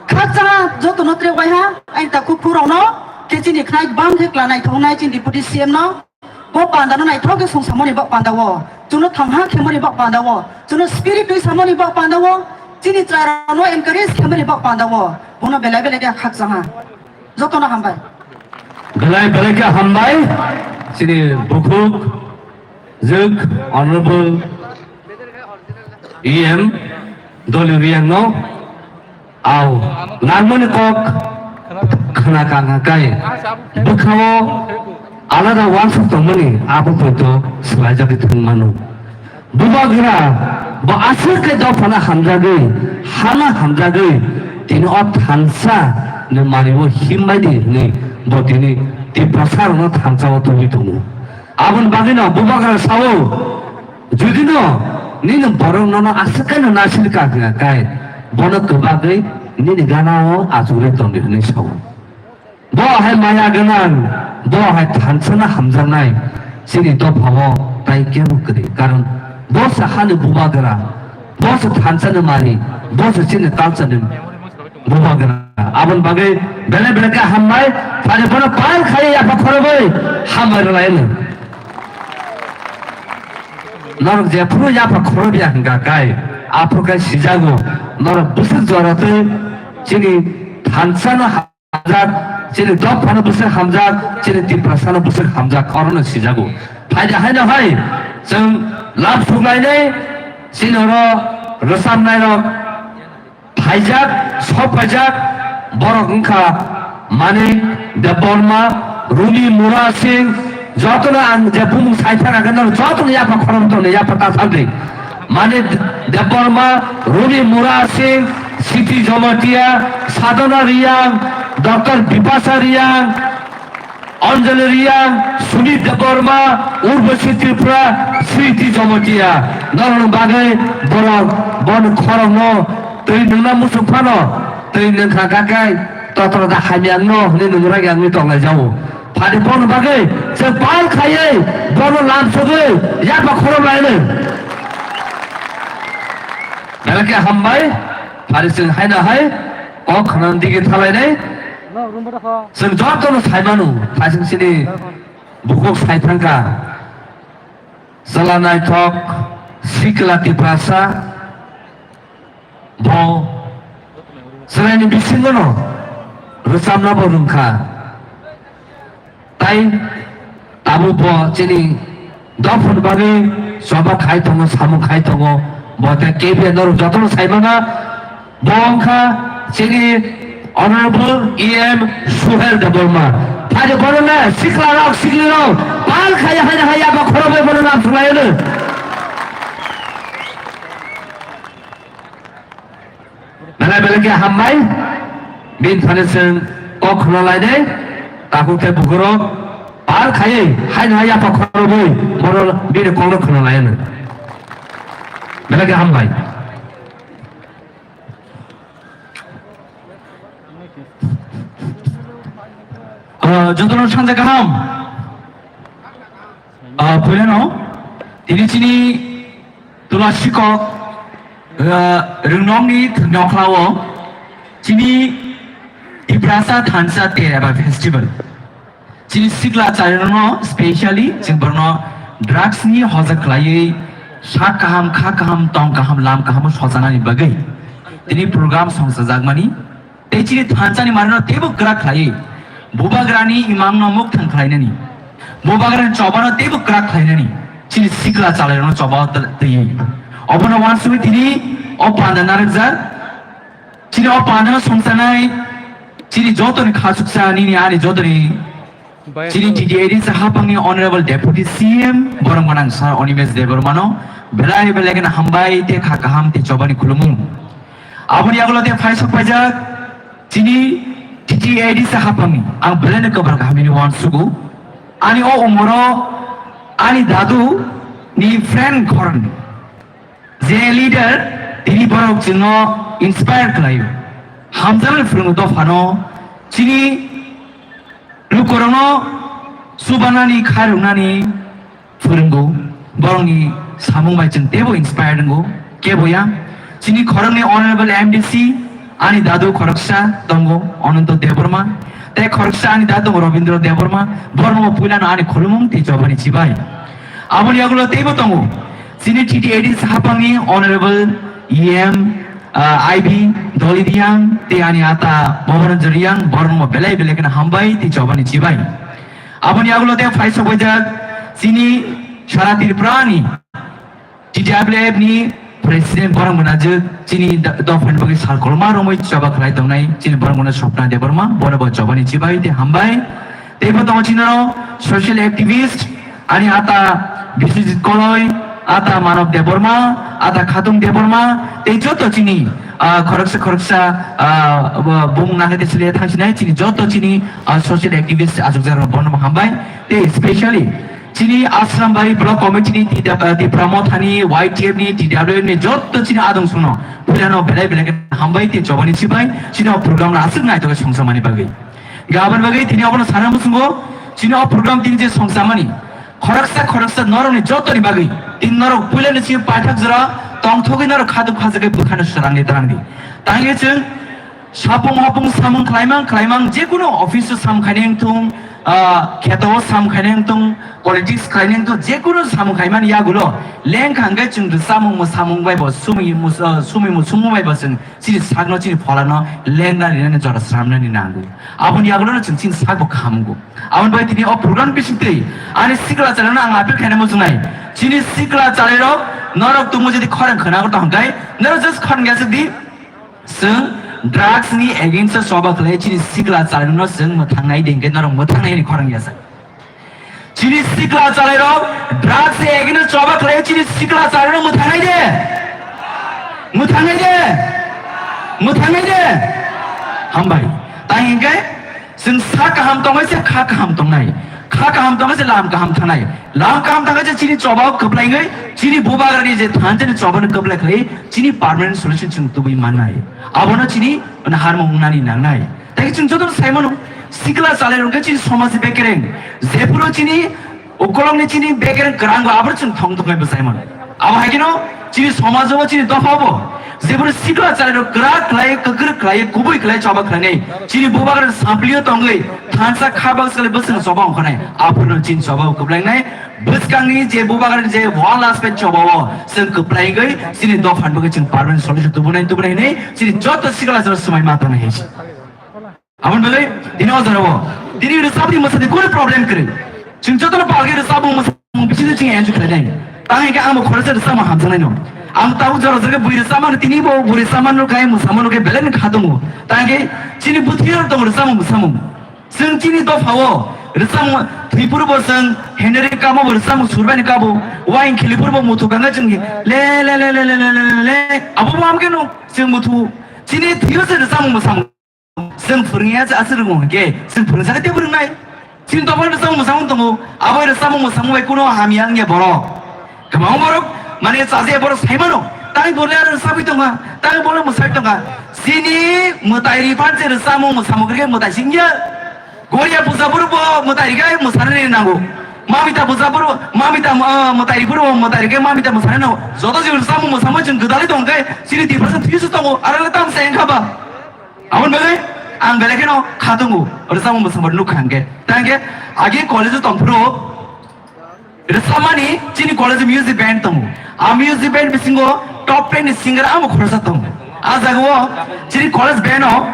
Khakcha joto no tre wai ha. Ai takhuk khura no. Khe chini khnai bang khe klanai thongnai chini deputy C M no. Bo panda no naithok khe song samani bak panda o, chwngno thangha khemani bak panda o, chwngno spirit twi samani bak panda o, chini chwrairokno encourage khemani bak panda o, bono belai belai khe khakchangha. Jotono hambai. Belai belai khe hambai, chini bukhuk, jwk, honorable E M Doli Riyang no. Au, nangmani kok khna kang kai. Bwkhao alada wansuk tongmani abo poito swlaijagwi thwng mano. Bubagra bo aswk khe dophano hamjagwi, hama hamjagwi, tini o thansa ni manwi o himbai di hwnwi bo tini Tiprasa rokno thansa o tubui tongo. Aboni bagwino bubagra sao, judino nini borok nono aswk khe no nasil ka hwnka kai, bono kwbagwi nini gana o achugwi tongdi hwnwi sao. Bo hai maya gwnang, bo hai thansano hamjaknai, chini dophao tai kebo kwrwi, karon bo se hani bubagra, bo se thansani mari, bo se chini culture ni bubagra. Aboni bagwi belai belai khe hambai, phani bono pal khai yapha khorobwi hambai rwlaino. Norok jephuru yapha khorobya hwnka kai. Aphuru khe sijago, norok bwswk jora twi chini thansa no hamjak, chini dophano bwswk hamjak, chini Tiprasa no bwswk hamjak, oro no sijago. Phaidi haino hai chwng lab suklainai, chini oro rwchapnai rok phaijak, sok phaijak, borok wngkha Manik Debbarma, Rumi Mura Singh, jotono ang je bumung sai thang khe norok jotono yapha khorang tongni yapha ta thangdi. Manik Debbarma, Rumi Mura Singh, Siti Jamatia, Sadhana Riang, Doctor Bipasa Riang, Anjali Riang, Sumit Debbarma, Urvashi Tripura, Sriti Jamatia. Norokni bagwi borok boni khorokno twi nwngna muchung phano twi nwngkha kha khe totro da hamya wngno hwnwi nwng rwgwi wngwi tonglaijao. Phadi bono bagwi chwng pal khaiwi bono lamsogwi yapha khorok laino. Belai khe hambai, phadi chwng haino hai kok khna digi thalainai. Chwng jotono saimano, phaising sini bukhuk sai thangkha. Chwla naithok, sikla Tiprasa, bo chwlaini bisingono rwchapnabo rwngkha. Tai tabuk bo chini dophani bagwi choba khai tongo, samung khai tongo, bo tei K B N norok jotono saimano. Bo wngkha chini Honorable E M Suhel Debbarma. Phai de bono na sikla rok, sikli rok, pal khaya hai hai aba khoro bai bono nam sulayo no. Belai belai khe hambai. Bin thani seng kok khna lai de. Takhuk tei bukurok pal khayai hai hai apa khoro bai bono bini kok rok khna lai no. Belai khe hambai. Ah, jotono sanja kaham. Ah, puilano, tini chini tula sikok, ah, rwngnokni thwngnokhlao, chini Tiprasa thansa ter eba festival. Chini sikla charirokno specially chwng borokno drugs ni hoja khlaiwi sak kaham, kha kaham, tong kaham, lam kaham sojanani bagwi tini program songchajakmani tei chini thansani manwino teibo kwrak khlaiwi bubagrani imangno mukthang khlainani, bubagrani chobano teibo kwrak khlainani chini sikla charirokno choba twi. Obono uansugwi tini o panda narwkjak. Chini o pandano songchanai chini jotoni khachuksa nini ani jotoni chini T T A D sa hapangni Honorable Deputy C M borok gwnang Sir Animesh Debbarmano belai belai kheno hambai tei kha kaham tei chobani khulumung. Aboni yagulo tei phaisok paijak chini T T A D sa hapangni ang belai no kwbang hamini uansugo. Ani o umoro ani dadu ni friend khorang. Je leader, tini borok chwngno inspire khlaio. Hamjakmani phwrwngo dophano, chini lukurokno chubanani, khairoknani phwrwngo. Borokni samung bai chwng teibo inspire wngo. Keboya, chini khoroknwi Honorable M D C, ani dadu khoroksa tongo, Ananto Debbarma. Tei khoroksa ani dadu tongo, Rabindra Debbarma. Borokno puilano ani khulumung tei chobani chibai. Aboni yagulo teibo tongo, chini T T A D sa hapangni Honorable E M, ah, I B Doli Riang, tei ani ata Moharanjan Riang, borokno belai belai kheno hambai tei chobani chibai. Aboni yagulo tei phaisok baijak chini sara Tripurani T W F ni President borok gwnajwk chini do-, dophani bagwi sal kolma romwi choba khlai tongnai chini borok gwnajwk Swapna Debbarma, bono bo chobani chibai tei hambai. Teibo tongo chini oro social activist, ani ata Biswajit Koloi, ata Manav Debbarma, ata Khatung Debbarma, tei joto chini, ah, khoroksa khoroksa, ah, bo-, bumung nangkhe tei siliya thangsinai chini joto chini, ah, social activist achukjak rok bono bo hambai. Tei specially chini Asrambari Block Committee ni, T W, Tipra Mothani, Y T F ni, T W F ni joto chini adong songno puilano belai belai khe hambai tei chobani chibai chini o program no aswk naithok khe songsamani bagwi. Gabon bagwi tini obono sana muchungo chini o program tini je songsamani khoroksa khoroksa norokni jotoni bagwi tini norok puilano chini paithak jora tongthogwi norok khaduk khajagwi bwkhano swrangni twrangdi. Tangwi chwng Sapung hapung samung khlaimang khlaimang, jekunu office o sam khainai wngthung, ah, kheto o sam khainai wng tong, politics khlainai wng tong, je kunu samung khaimani yagulo leng kha hwnkhe chwng rwchapmung mwsamung bai bo sumi mus-, ah, sumi musungmung bai bo chwng chini sakno, chini pholano lengna rinani jora sramnani nango. Aboni yagulono chwng chini sakbo khamungo. Aboni bai tini o program bisingtwi ani sikla chalaino ang appeal khaina muchungnai. Chini sikla chalairok norok tongmo jodi khorang khwnago tong hwnkhe norok just khorang ya di. Chwng drugs ni against o choba khlai chini sikla chalaino chwng mwthangnai de hwnkhe norok mwthangnai ni khorang ya. Chini sikla chalairok drugs ni against o choba khlai chini sikla chalairok mwthangnai de. Mwthangnai de. Mwthangnai de. Hambai. Tai hwnkhe chwng sa kaham tongnai se kha kaham tongnai. Kha kaham tongnai se lam kaham thangnai. Lam kaham thangnai se chini choba o kwplai wngwi chini bubagrani je thansa ni choba no kwplai khlai chini permanent solution chwng tubui mannai. Abono chini harmung wngnani nangnai. Tai chwng joto sai mano sikla chalairok khe chini somaj ni bekereng. Jephuru chini ukolokni chini bekereng kwrang bo abor chwng thong thok bai bwsai mano. Abo hai kheno chini somajo bo chini dopha bo jephuru sikla chalairok kwrak khlai, kwkrwk khlai, kubui khlai choba khlainai. Chini bubagra samplio tongwi thansa kha baksa khlai bwswng choba ongkhanai. Aphuru chini choba kwblainai. Bwskangni je bubagra je wall aspect choba o chwng kwplaigwi chini dopha ni bagwi chwng permanent solution tubunai tubunai hinwi chini joto sikla chalairok swmai ma tongnai hai se. Aboni bagwi tini o jorao tini rwchapni mwsadi kunu problem kwrwi. Chwng jotono palgwi rwchapmung mwsamung bisingo chwng enjoy khlainai. Tang hwnkhe angbo khoroksa rwchapmung hamjaknaino. Ang tabuk jora jora khe bui rwchapmano tini bo bui rwchapmano khe mwsamano khe belai no kha tongo. Tang hwnkhe chini bwthwio tongo rwchapmung mwsamung. Chwng chini dophao rwchapmung thwiphurubo chwng Henry kamo bo rwchapmung surbaini kabo. Waing khiliphurubo muthu kanga chwng le le le le le le le le. Abo bo amkhe no chwng muthu chini thwio se rwchapmung mwsamung. Chwng phwrwngya se aswk rwngmung hwnkhe, chwng phwrwngsa khe teibo rwngnai. Chini dophani rwchapmung mwsamung tongo, abo rwchapmung mwsamung bai kuno hamya wngya borok. Kwbangma borok, mane, chajakya borok sai mano, tai bo le rwchapwi tongkha, tai bo le mwsai tongkha. Chini mwtai riphan se rwchapmung mwsamung khe mwtai singya. Goria puja phuru bo mwtai rikhe mwsanani nango. Mamita puja phuru, mamita, ah, mwtai riphuru bo mwtai rikhe mamita mwsanani nango. Joto je rwchapmung mwsamung chwng gwdalwi tongkhe, chini Tiprasa thwisu tongo, aro le tamsa wngkha ba. Aboni bagwi ang belai kheno kha tongo, rwchapmung mwsamung nukha hwnkhe. Tei hwnkhe age college-o tongphuru rwchapmani chini college-o music band tongo. A music band bisingo top ten ni singer amo khoroksa tongo. A jagao chini college band-o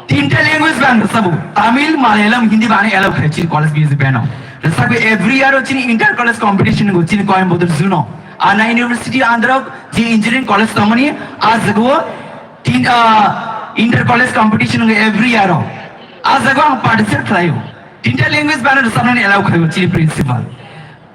tinta language bai ang rwchapbo. Tamil, Malayalam, Hindi bai ano allow khai chini college music band-o. Rwchapwi every year-o chini inter college competition wngo chini Coimbatore Zoo-no. Anna University under-o je engineering college tongmani a jagao Tin, ah, inter college competition wngkha every year o. Ah jaga ang participate khlaio. Tinta language bai ano rwchapnani allow khlaio chini principal.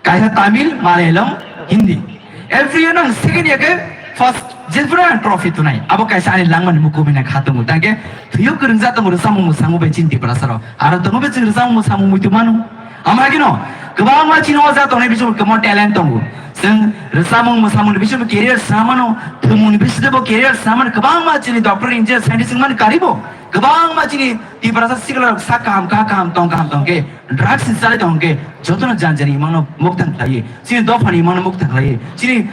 Kaisa Tamil, Malayalam, Hindi. Every year ang second year khe first, jephuru ang trophy tunai. Abo kaisa ani langmani mukumina kha tongo. Tangkhe thwiyo kwrwngjak tongo rwchapmung mwsamung bai chini Tiprasa rok. Aro tongo be chwng rwchapmung mwsamung muitu mano. Amra kino, kwbangma chini o jaga tongnai bisingo kwbangma talent tongo. Chwng rwchapmung mwsamungni bisingo career swnamano, thwngmungni bisingo career swnamano, kwbangma chini doctor, engineer, scientist wngmani karibo. Kwbangma chini Tiprasa sikla rok sak kaham, kha kaham, tong kaham tong khe, drugs ni chalai tong khe, jotono jan jani imangno mukthang khlaiwi, chini dophani imangno mukthang khlaiwi, chini,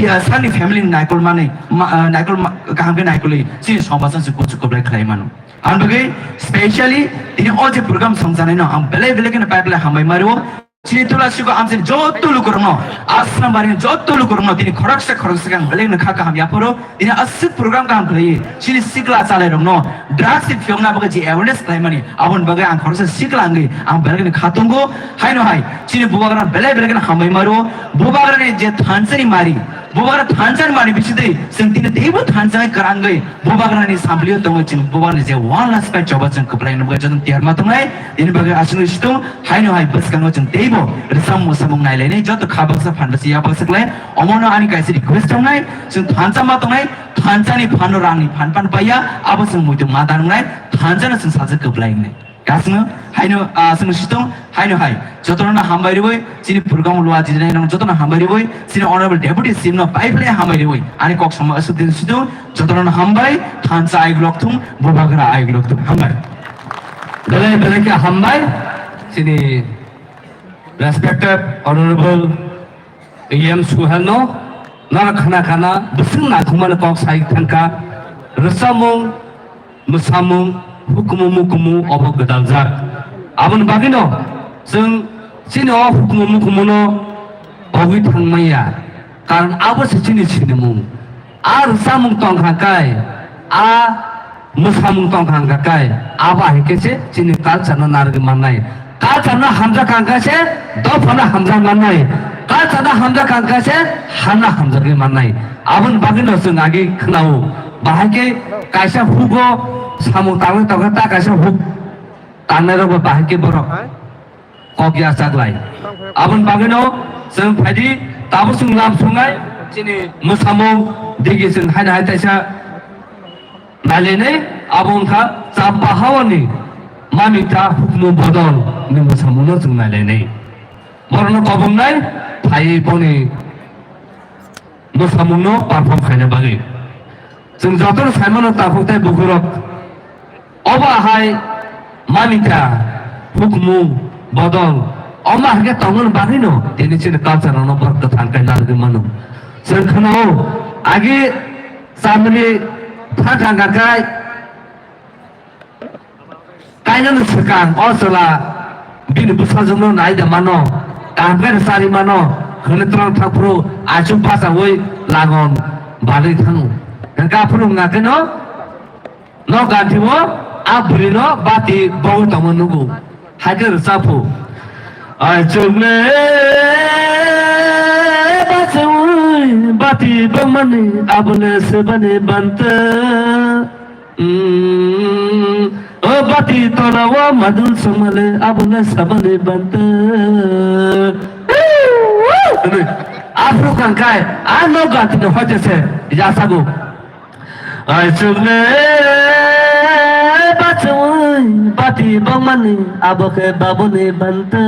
ah, sakni family ni naikol manwi, ma, ah, naikol ma, kaham khe naikolwi, chini somajno se kuchuk kwplai khlai mano. Ang bagwi specially tini o je program songjanai no ang belai belai kheno pai belai hambai mario. Chini Tulasi ko amsini joto lukurokno, Aslam barini joto lukurokno tini khoroksa khoroksa khe ang belai kheno kha kaham yapharo. Tini aswk program kaham khlaiwi chini sikla chalairokno drugs ni phiyokna bagwi je awareness khlaimani aboni bagwi ang khoroksa sikla wngwi ang belai kheno kha tongo. Haino hai chini bubagra belai belai kheno hambai mario. Bubagrani je thansani mari, bubagra thansa ni mani bisitwi chwng tini teibo thansa hai kwrangwi bubagrani samplio tongwi chwng bubagrani je wall aspect choba chwng kwplai nukjak joto tiyar ma tongnai. Tini bagwi aswk situng haino hai bwskango chwng teibo rwchapmung mwsamung nailainai joto kha baksa phan baksa yak baksa khlai omono ani kaisa request tongnai chwng thansa ma tongnai thansa ni phano rang ni phan phan paiya abo chwng muitu ma dangnai thansa no chwng sajak kwplai wngnai. Kasno haino, ah, chwng sitong haino hai jotono hambai riwi chini program lua jinai nang jotono hambai riwi chini honorable deputy C M no pai phlai hambai riwi ani kok sama asuk din sitong jotono hambai thansa ai glok thum bubagra ai glok thum hambai. Belai belai khe hambai chini respected honorable A M Suhelno, nara khana khana bwswng naithokmani kok sai thangkha, rwchapmung, mwsamung, hukumu mukumu obo gwdaljak. Aboni bagwino chwng chini o hukumu mukumuno pogwi thangmaya, karon abo se chini sinimung. A rwchapmung tongkha kai, a mwsamung tongkha hwnkha kai, abo hai khe se chini culture no narwgwi mannai. Culture no hamjak kha hwnkha se dophano hamjak mannai. Culture no hamjak kha hwnkha se hano hamjagwi mannai. Aboni bagwino chwng agi khwnao, bahai khe kaisa hugo samung tangwi tongkha, ta kaisa huk tangnai rokbo bahai khe borok kok ya chaklai. Aboni bagwino chwng phaidi, tabuk chwng lam sungnai, chini mwsamung digi chwng haino hai taisa nailainai, abo wngkha Champa haoni mamita hukumu bodol ni mwsamungno chwng nailainai. Borokno kobongnai phaiwi boni mwsamungno perform khaina bagwi. Chwng jotono saimano takhuk tei bukhurok. Obo ahai mamita hukumu bodol. Omo hai khe tongmani bagwino tini chini culture rokno borok kwthang khe narwgwi mano. Chwng khwnao agi chamani thang thang kha khai Kainani swkang o chwla bini bwsajwkno nai da mano, kaham khe rwchari mano, hwnwi twlang thakphuru achuk bachaui lagon balwi thango. Hwnkhe aphuru wngkha kheno nok ganthio a bwrwino bati bogwi tongma nugo. Hai khe rwchaphu. Achukle bachaui bati bongmani abole sebani banta. Mm, o bati tola o madul songmale abole sabale banta. Hwnwi aphuru kangkai a nok ganthino hoite se yasago. Ai chukle bachaui bati bongmani abo khe baboni banta.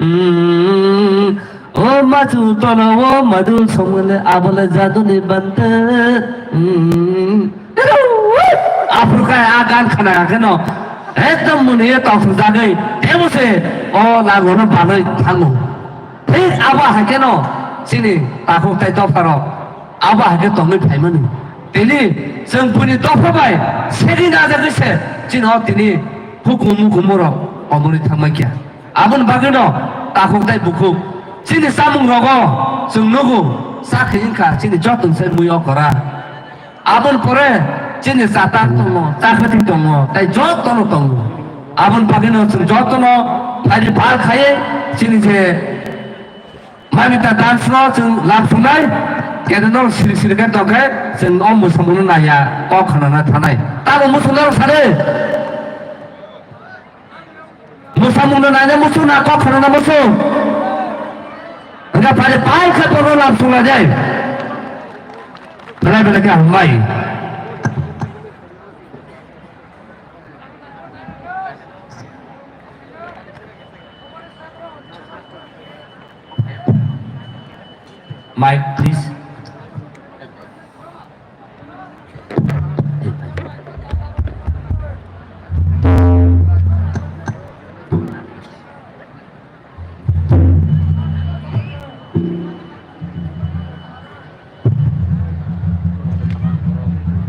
Mm, O machu tola o madul songmale abole jaduni banta. Mm. Aphuru khe a gan khna kheno ekdom muni ye tong jagwi tebo se o lagono balwi thango. Thik abo hai kheno chini takhuk tei dopharok abo hai khe tongwi phaimani. Tini chwng buini dopha bai segwi najagwi se chini o tini hukumu hukumu rok omoni thangma kya. Aboni bagwino takhuk tei bukhuk chini chamung rogo chwng nugo, cha khe wngkha chini joto se mui okora. Aboni pore chini chata tongo, chakhati tongo, tei jotono tongo. Aboni bagwino chwng jotono phaidi pal khaiwi chini je mamita dance no chwng lam sunai, kene no siri siri khe tongkhe chwng o musamungno naiya kok khanana thanai. Tamo muchung norok sade. Musamungno naina muchung na kok khorokna muchung. Hingke phai phai khe bono lam sung laijai. Belai belai khe hambai. Mic, please.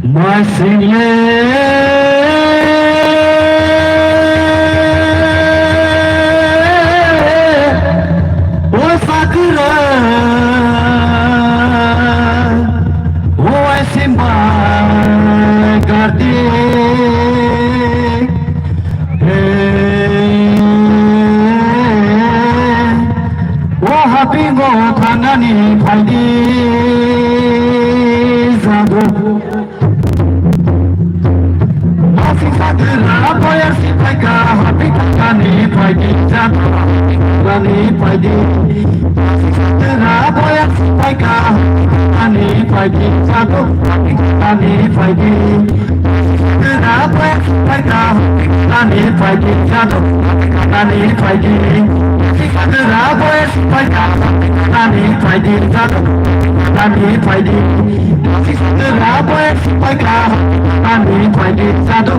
Masile o sakura o asimba karti. Hey, o hapingo thanani phaidi jadu. Masing sadra boyar si phaika, hapi thanani phaidi jadu. Thanani phaidi. Masing sadra boyar si phaika, hapi thanani phaidi jadu. Hapi thanani phaidi. Masing sadra boyar Phaika, nani phaidi jadu, nani phaidi. Sikadra boy phaika, nani phaidi jadu, nani phaidi. Sikadra boy phaika, nani phaidi jadu,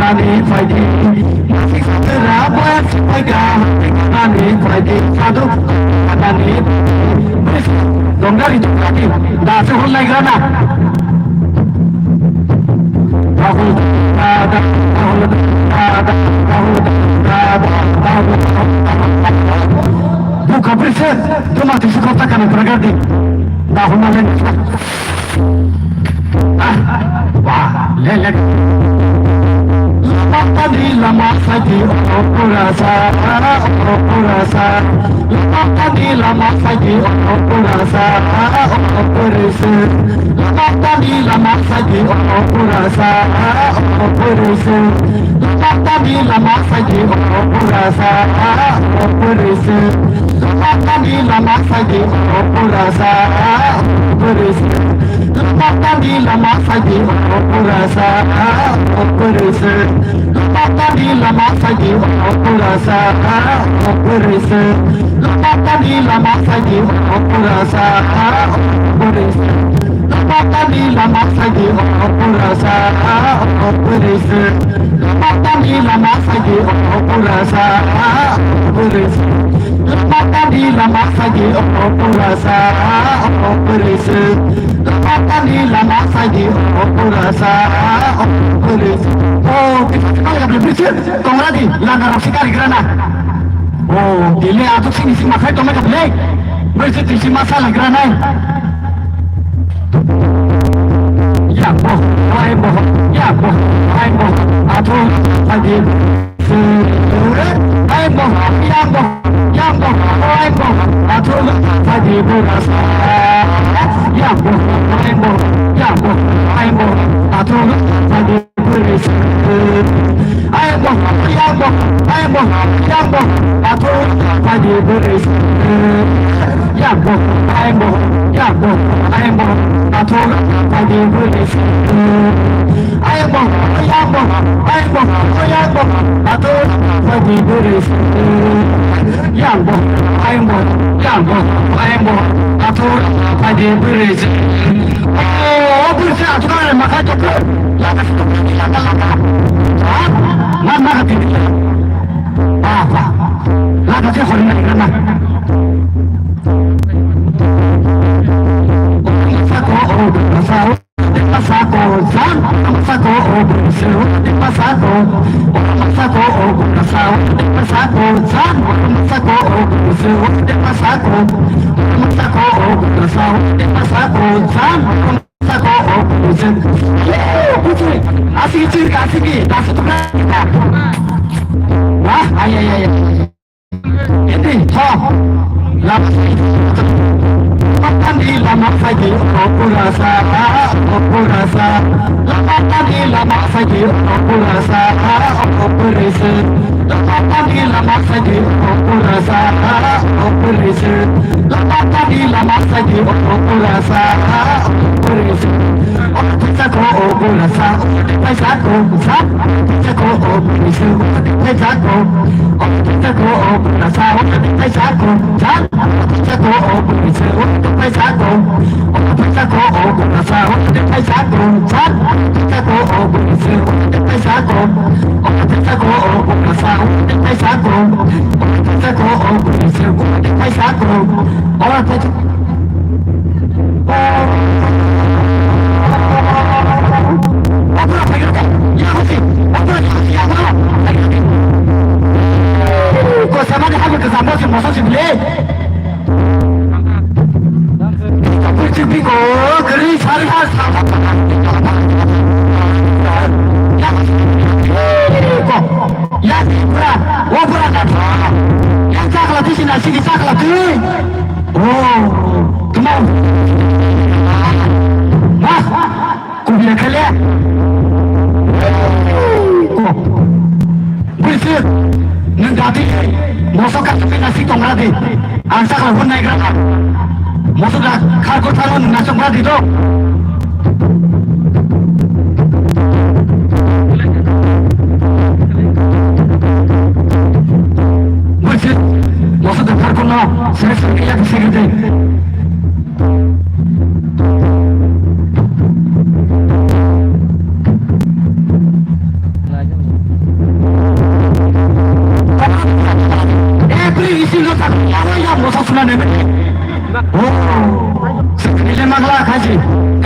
nani phaidi. Sikadra boy phaika, nani phaidi jadu, nani. Dongari dongari, dasi hulai gana. Rahul, ah, da-, Rahul, Buka brise, tuma tisi kota kana pragati. Dahuma len. Ah, wah, le, le. Lama tadi lama sagi, oh, purasa, oh, purasa. Lama tadi lama sagi, oh, purasa, oh, purasa. Lama tadi lama sagi, oh, purasa, oh, purasa. Lama tadi lama sagi, oh, purasa, oh, purasa. Lama tadi lama sagi, oh, purasa, oh, purasa. Lama tadi lama sagi, oh, purasa, oh, purasa. Lama tadi lama sagi, oh, purasa, oh, purasa. Lama tadi lama sagi, oh, purasa, oh, purasa. Lama tadi lama sagi, oh, purasa, oh, purasa. Lama tadi lama sagi, oh, purasa, oh, purasa. Lama tadi lama sagi, oh, purasa, oh, purasa. Lama tadi lama sagi, oh, purasa, oh, purasa. Oh, kita sekali kami berjir, kong lagi, langgar sih kali kerana. Oh, dile atuk sini sih makai tome kebelek. Berjir sih masalah kerana. Ya boh, ai boh, ya boh, ai boh. Atuk lagi. Ai boh, yang boh, yang boh, ai boh. Atuk lagi berasa. Yang boh, yang boh, yang boh, yang boh. Atuk lagi berasa. Yang boh, yang boh, yang boh, yang boh. Atuk lagi berasa. Yang boh, yang boh, yang boh, yang boh. Atuk lagi berasa. Ayang boh, ayang boh, ayang boh, ayang boh, atur pagi beri. Yang boh, ayang boh, yang boh, ayang boh, atur pagi beri. Oh, beri atur makai tok. Laka tok, laka, laka. Ha? Mana kati? Apa? Laka sih hari ini mana? Oh, masa kok, oh, masa. Masako, zan, masako, oh, beri seru, masako, oh, masako, oh, masako, masako, zan, masako, oh, beri seru, masako, masako, oh, masako, masako, zan, masako, oh, beri seru. Asiki chirka, asiki, dasu tukar. Wah, ay, ay, ay, ay. Indi, ho. Lama tadi lama sagi, oh, purasa, oh, purasa. Lama tadi lama sagi, oh, purasa, oh, purasa. Lama tadi lama sagi, oh, purasa, oh, purasa. Lama tadi lama sagi, oh, purasa, oh, purasa. Oh, purasa ko, oh, purasa. Oh, purasa ko, purasa. Oh, purasa ko, oh, purasa. Oh, purasa ko, oh, purasa. Oh, purasa ko, oh, purasa. Oh, purasa ko, purasa. Sako, oh, purisa, oh, purisa, sako. Oh, purisa, sako, oh, purisa, oh, purisa, sako. Sako, oh, purisa, oh, purisa, sako. Oh, purisa, sako, oh, purisa, sako. Oh, purisa, sako, oh, purisa, oh, purisa, sako. Oh, purisa, sako. Oh, purisa, sako. Oh, purisa, sako. Ya, purisa, sako. Ya, purisa, sako. Kau sama dia, aku kesambung si masa si beli. Kabul chibiko, gari sari ha sa. Ya, bra, o bra na. Ya, chakla tisi na sigi chakla tu. Oh, come on. Wah. Kubira khele. Ko. Bwswk, nwng dati, mosok kaisa nasi tongra di. Ang sakla hun naigra. Mosok da khar ko thalo nwng nasok ra di to. Bwswk, mosok da khar ko no, sere sere ya sere di.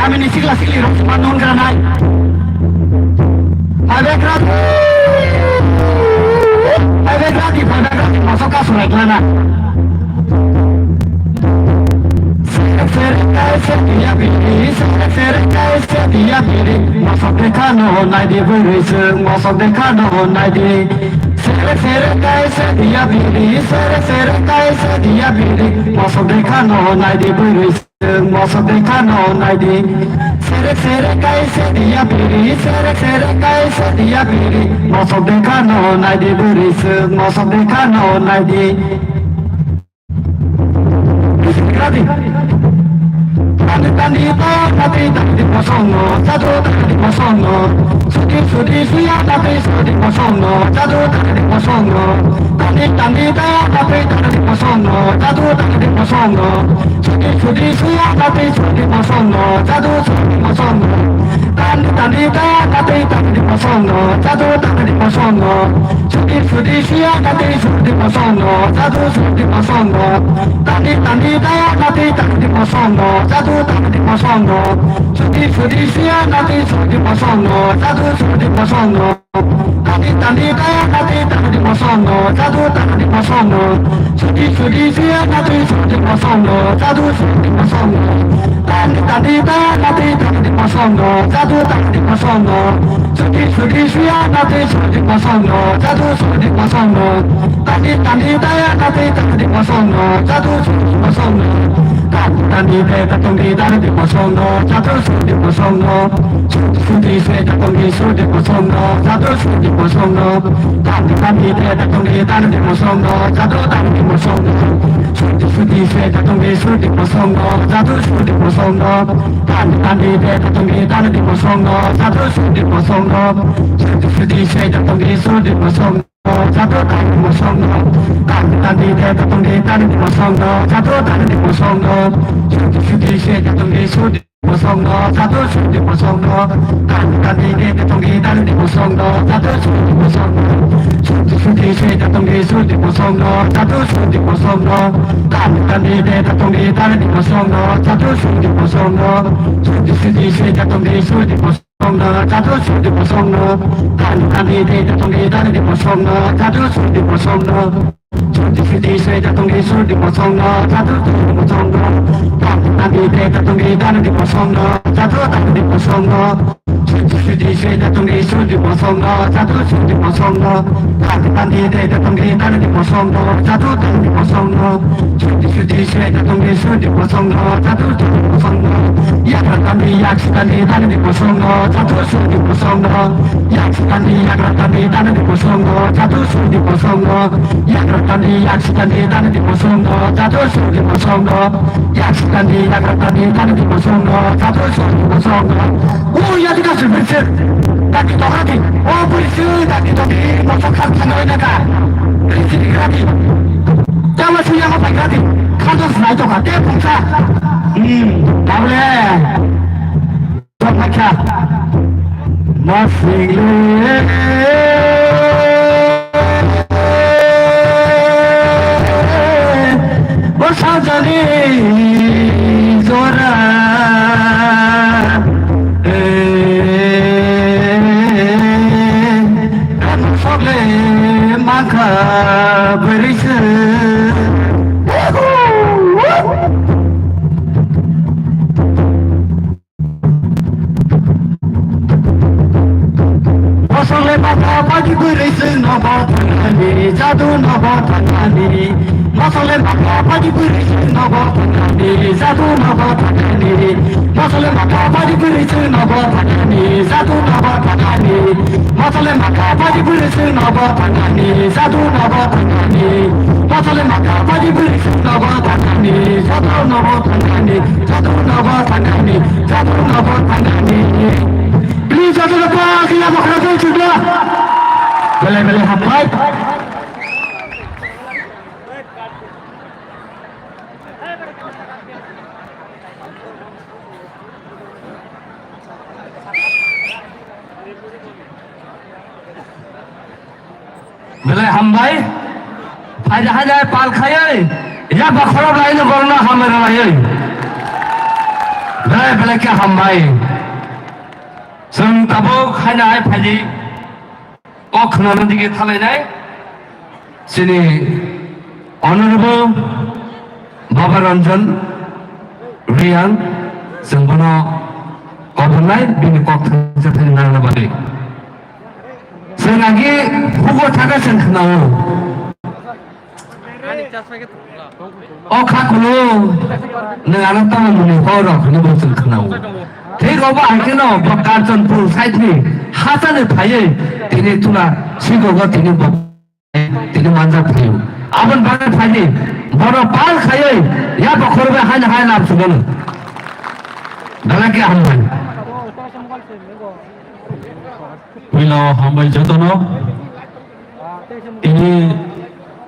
Kamini sikla sikli rok sima nun granai. Abek rok. Ati phada gati mosok kasu lai klana. Sere sere kai se dia biri, sere sere kai se dia biri. Mosok de khano nai di bwrwi se, mosok de khano nai di. Sere sere kai se dia biri, sere sere kai se dia biri. Mosok de khano nai di bwrwi se. Mosok de khano nai di. Sere sere kai se dia biri, sere sere kai se dia biri. Mosok de khano nai di bwrwi se, mosok de khano nai di. Tandi tandi ta tandi tandi mosong no, jadu tandi mosong no. Sudi sudi suya tapi sudi mosong no, jadu tadi mosong no. Tadi tadi ta tapi tadi mosong no, jadu tadi mosong no. Sudi sudi suya tapi sudi mosong no, jadu sudi mosong no. Tadi tadi ta tapi tadi mosong no, jadu tadi mosong no. Sudi sudi suya tapi sudi mosong no, jadu sudi mosong no. Tadi tadi ta tapi tadi mosong no, jadu tadi mosong no. Sudi sudi suya tapi sudi mosong no, jadu sudi mosong no. Tadi tadi ta tapi tadi mosong no, jadu tadi mosong no. Sudi sudi suya tapi sudi mosong no, jadu sudi mosong no. Tadi tadi ta tapi tadi mosong no, jadu tadi mosong no. Sudi sudi suya tapi sudi mosong no, jadu sudi mosong no. Tadi tadi ta tapi tadi mosong no, jadu sudi mosong no. Tadi tadi ta tapi tadi mosong no, jadu sudi mosong no. Sudi sudi swe ta tongdi sudi kosong no, jadu sudi kosong no. Tandi tandi te ta tongdi tandi kosong no, jadu tandi kosong no. Sudi sudi swe ta tongdi sudi kosong no, jadu sudi kosong no. Tandi tandi te ta tongdi tandi kosong no, jadu sudi kosong no. Sudi sudi swe ta tongdi sudi kosong no. Jadu tani mosong no, tani tani de tatong de tani mosong no, jadu tani mosong no, sudi sudi se tatong de sudi mosong no, jadu sudi mosong no, tani tani de tatong de tani mosong no, jadu sudi mosong no, sudi sudi se tatong de sudi mosong no, jadu sudi mosong no, tani tani de tatong de tani mosong no, jadu sudi mosong no, sudi sudi se tatong de sudi mosong no, jadu sudi bosong no, tani tani de tatong de tani de bosong no, jadu sudi bosong no, sudi sudi se tatong de sudi bosong no, jadu sudi bosong no, tani tani de tatong de tani de bosong no, jadu tani de bosong no, sudi sudi se tatong de sudi bosong no, jadu sudi bosong no, tani tani de tatong de tani de bosong no, jadu tani de bosong no, sudi sudi se tatong de sudi bosong no, jadu sudi bosong no, yagra tani yak Tani tani di kosong no, jadu sudi kosong no. Yak tani yagra tani tani di kosong no, jadu sudi kosong no. Yagra tani yak tani tani di kosong no, jadu sudi kosong no. Yak tani yagra tani tani di kosong no, jadu sudi kosong no. Oh, ya di kasu berse. Tani toka di. Oh, berse tani toki mosok khan tani oi naka. Berse di kati. Jama suya ko pai kati. Khanto sinai toka. Te pungsa. Hmm, tabule. Tongkha. Masing le. O sajani jora. Eh, kan sogle mangkha berisi. Bosongle baka bagi bwrwi chwng nobo thangnani, jadu nobo thangnani. Bosongle baka bagi bwrwi chwng nobo thangnani, jadu nobo thangnani. Bosongle baka bagi bwrwi chwng nobo thangnani, jadu nobo thangnani. Bosongle baka bagi bwrwi chwng nobo thangnani, jadu nobo thangnani. Bosongle baka bagi bwrwi chwng nobo thangnani, jadu nobo thangnani. Jadu nobo thangnani, jadu nobo thangnani. Please, jadu nobo kila bokhra dei chubla. Belai belai hambai. Belai hambai. Phaida haida pal khaiwi, ya bakhorok laino borokno hambai rwlaiwi. Belai belai khe hambai. Chwng tabuk haino hai phaidi kok khwnani digi thalainai. Chini Honorable Baba Ranjan Reang, chwng bono kotornai bini kok thangsa thani nangna bagwi. Chwng agi hugo thaka chwng khnao. O kha kulu, nwng ano tamo muni horo hwnwi bo chwng khnao. Thik obo hai kheno bo Kanchanpur side ni hachani phaiwi tini tula sikogo tini bo tini manjak phaio. Aboni bagwi phaidi, bono pal khaiwi ya bokhorok bai haino hai lab sugono. Belai khe hambai. Puila o hambai jotono. Tini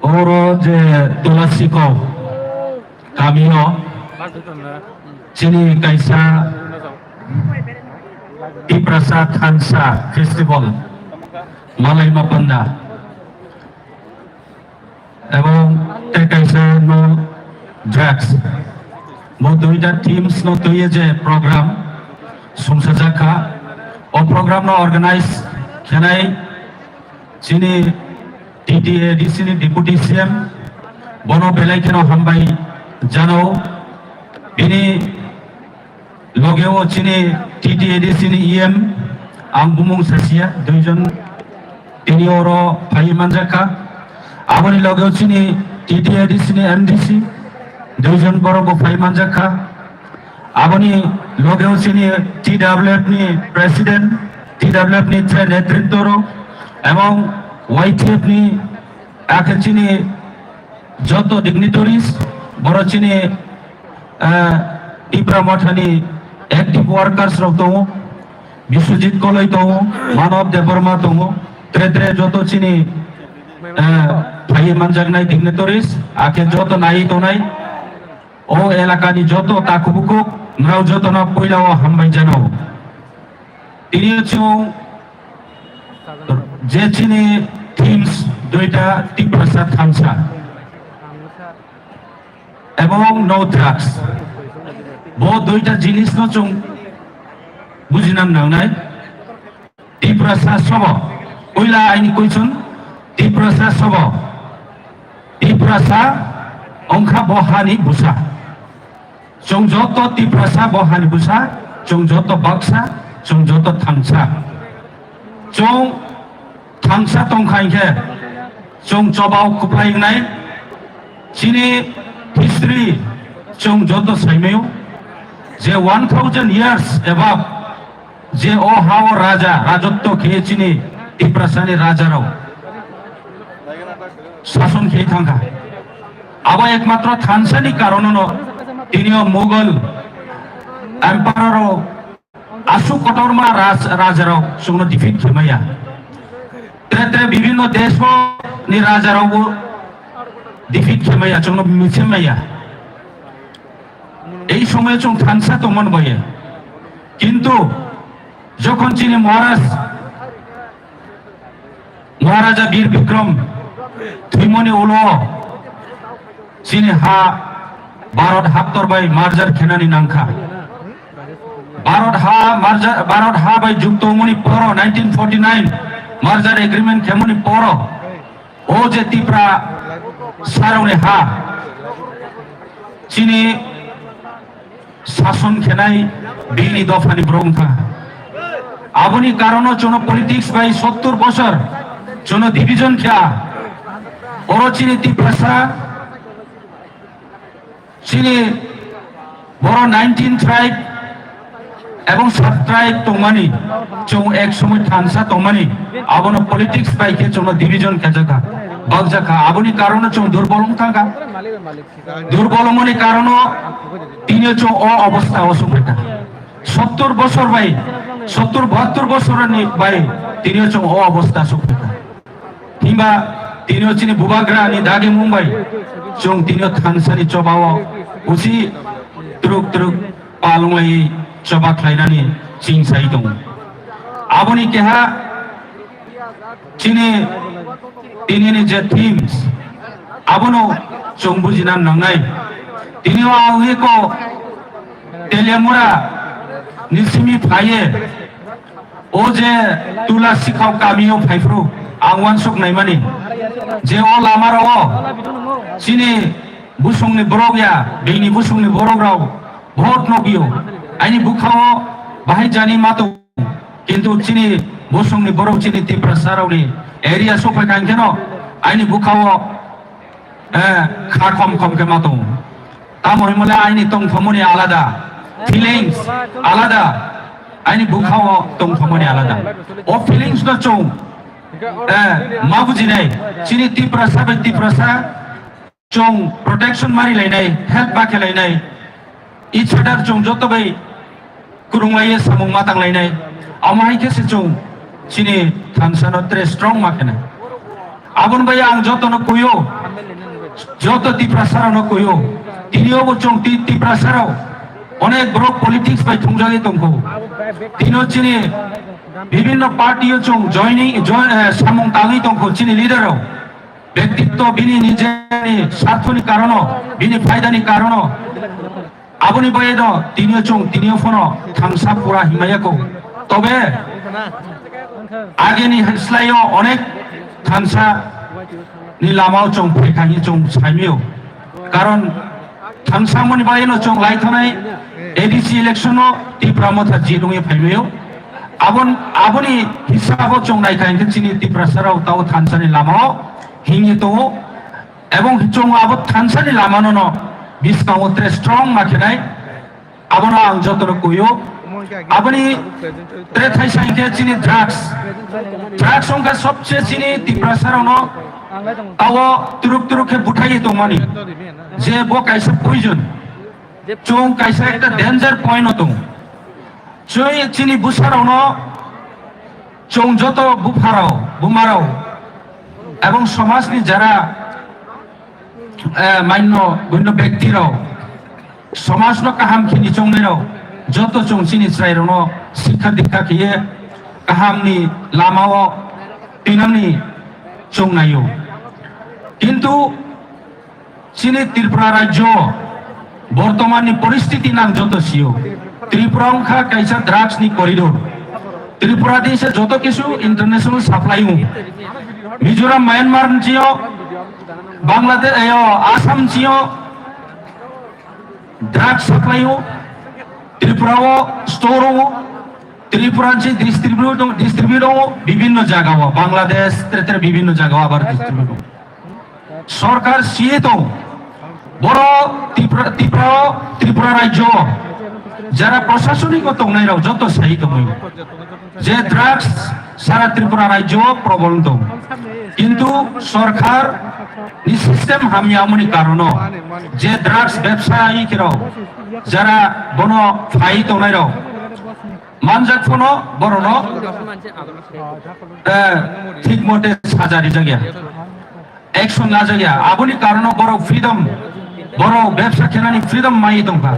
oro je Tulasiko kamio chini kaisa Tiprasa Thansa Festival malaima panda. Ebong tei kaisa no drugs. Bo duita themes no twiwi je program sumsajak kha. O program no organize khenai chini T T A D C ni Deputy C M, bono belai kheno hambai jano. Bini logeo chini T T A D C ni E M, ang bumung sasia, duijon tini oro phai manjak kha. Aboni logeo chini T T A D C ni M D C, duijon borok bo phai manjak kha. Aboni logeo chini T W F ni President, T W F ni je netritwo rok, ebong Y T F ni akhe chini joto dignitaries, boro chini, eh, Tipra Mothani active workers rok tongo, Biswajit Koloi tongo, Manav Debbarma tongo, tre tre joto chini, eh, phaiwi manjaknai dignitaries, akhe joto naiwi tongnai, o elakani joto takhuk bukhuk, nrao jotono puila o hambai janao. Tini chwng je chini themes duita Tiprasa Thansa. Ebong no drugs. Bo duita jinis no chwng bujina nangnai. Tiprasa sobo. Puila aini question, Tiprasa sobo. Tiprasa ongkha bo hani busa. Chwng joto Tiprasa bo hani busa, chwng joto baksa, chwng joto thangsa. Chwng thangsa tongkha hinkhe chwng chobao kwplai wngnai. Chini history chwng joto saimaio je one thousand years above je o ha o raja rajotto khe chini Tiprasani rajarok sason khe thangkha. Abo ekmatro thansani karonono tinio Mughal emperor o aswk kotorma raj-, rajarok chwngno defeat khe maya. Tre tre bibhinno desho ni rajarokbo defeat khe maya, chwngno michim maya. Ei somoyo chwng thansa tongmani boye. Kintu jokhon chini Maharaj Maharaja Bir Bikram thwimani ulo chini ha Bharat haktor bai merger khenani nangkha. Bharat ha merger, Bharat ha bai jukto wngmani poro nineteen forty-nine merger agreement khemani poro o je Tipra saroni ha chini sason khenai bini dophani borok wngkha. Aboni karono chwngno politics bai sottur bosor chwngno division kha. Oro chini Tiprasa, chini boro nineteen tribe ebong sub tribe tongmani, chwng ek somoi thansa tongmani, abono politics bai khe chwngno division khajakha, bakjakha. Aboni karono chwng durbol wngthangkha. Durbol wngmani karono tinio chwng o obostha o sokphaikha. Sottur bosor bai, sottur bahattur bosorni bai tinio chwng o obostha sokphaikha. Himba tinio chini bubagrani dagimung bai chwng tinio thansani chobao usi truk truk palwnglai choba khlainani ching sai tongo. Aboni keha chini tinini je themes, abono chwng bujina nangnai. Tinio ang eko Teliamura ni simi phaiye, o je Tula Sikhao kamio phaiphru ang uansuk naimani. je o lama rao chini busungni borok ya, bini busungni borok rao vote no bio. Aini bukha o bahai jani ma tongo, kintu chini busungni borok chini Tiprasa rao ni area sophai kha hingkhe no aini bukha o, eh, kha khom khom khe ma tongo. Tamo himole aini tongthomoni alada, feelings alada, aini bukha o tongthomoni alada. O feelings no chwng, eh, ma bujinai, chini Tiprasa bai Tiprasa chwng protection mari lainai, help ma khe lainai, each other chwng joto bai kwrwng laiye samung ma tang lainai. Amo hai khe se chwng chini thansa no tre strong ma khe nai. Aboni bai ang joto no kuyo, joto Tiprasa rok no kuyo, tini o bo chwng Ti-, Tiprasa rok onek borok politics bai thungjagwi tongkho. Tino chini bibhinno party o chwng joining, join, eh, samung tangwi tongkho chini leader rok. Bektitto bini nijeni sarthoni karono, bini phaidani karono, aboni baino tinio chwng, tinio phano thansa pura himaya ko. Tobe ageni slaio onek thansa ni lamao chwng phaikha hinwi chwng saimio. Karon thangsamoni baino chwng laithanai A D C election no Tipra Motha jit wngwi phaimio. Abon-, aboni hisabo chwng naikha hingkhe chini Tiprasa rok tao thansani lamao hingye tongo, ebong chwng abo thansani lamano no biskango tre strong ma khenai, abono ang jotono kuyo. Aboni tre thaisa hingkhe chini drugs, drugs wngkha sobse chini Tiprasa rokno tao turuk turuk khe buthai tongmani, je bo kaisa poison, chwng kaisa ekta danger point no tongo. Chwng chini bwsarokno chwng joto bupharok, bumarok ebong somajni jara, eh, maino buino bektirok, somajno kaham khini chongnairok, joto chwng chini chwrairokno sikha dikha khiye kahamni lamao twinangni chwng naio. Kintu chini Tripura rajyo bortomanni poristiti nang joto sio. Tripura wngkha kaisa drugs ni corridor. Tripura dise joto kisu international supply wng. Mizoram, Myanmar ni sio, Bangladesh, eh, Assam sio drugs supply wng. Tripura o store wng. Tripura ni distribute, distribute wng bibhinno jaga o, Bangladesh, tre tre bibhinno jaga o abar distribute wng. Sorkar siye tong. Boro Tripura, Tripura, Tripura rajyo jara prosasonik o tongnai rok joto sai tongwi je drugs sara Tripura rajyo o problem tong. Kintu sorkar ni system hamya mani karono je drugs bebsa i kiro jara bono phai tongnai rok manjak phono borono, eh, thik mote saja rijak ya. Action lajakya, aboni karono borok freedom, borok bebsa khenani freedom mai tongkha.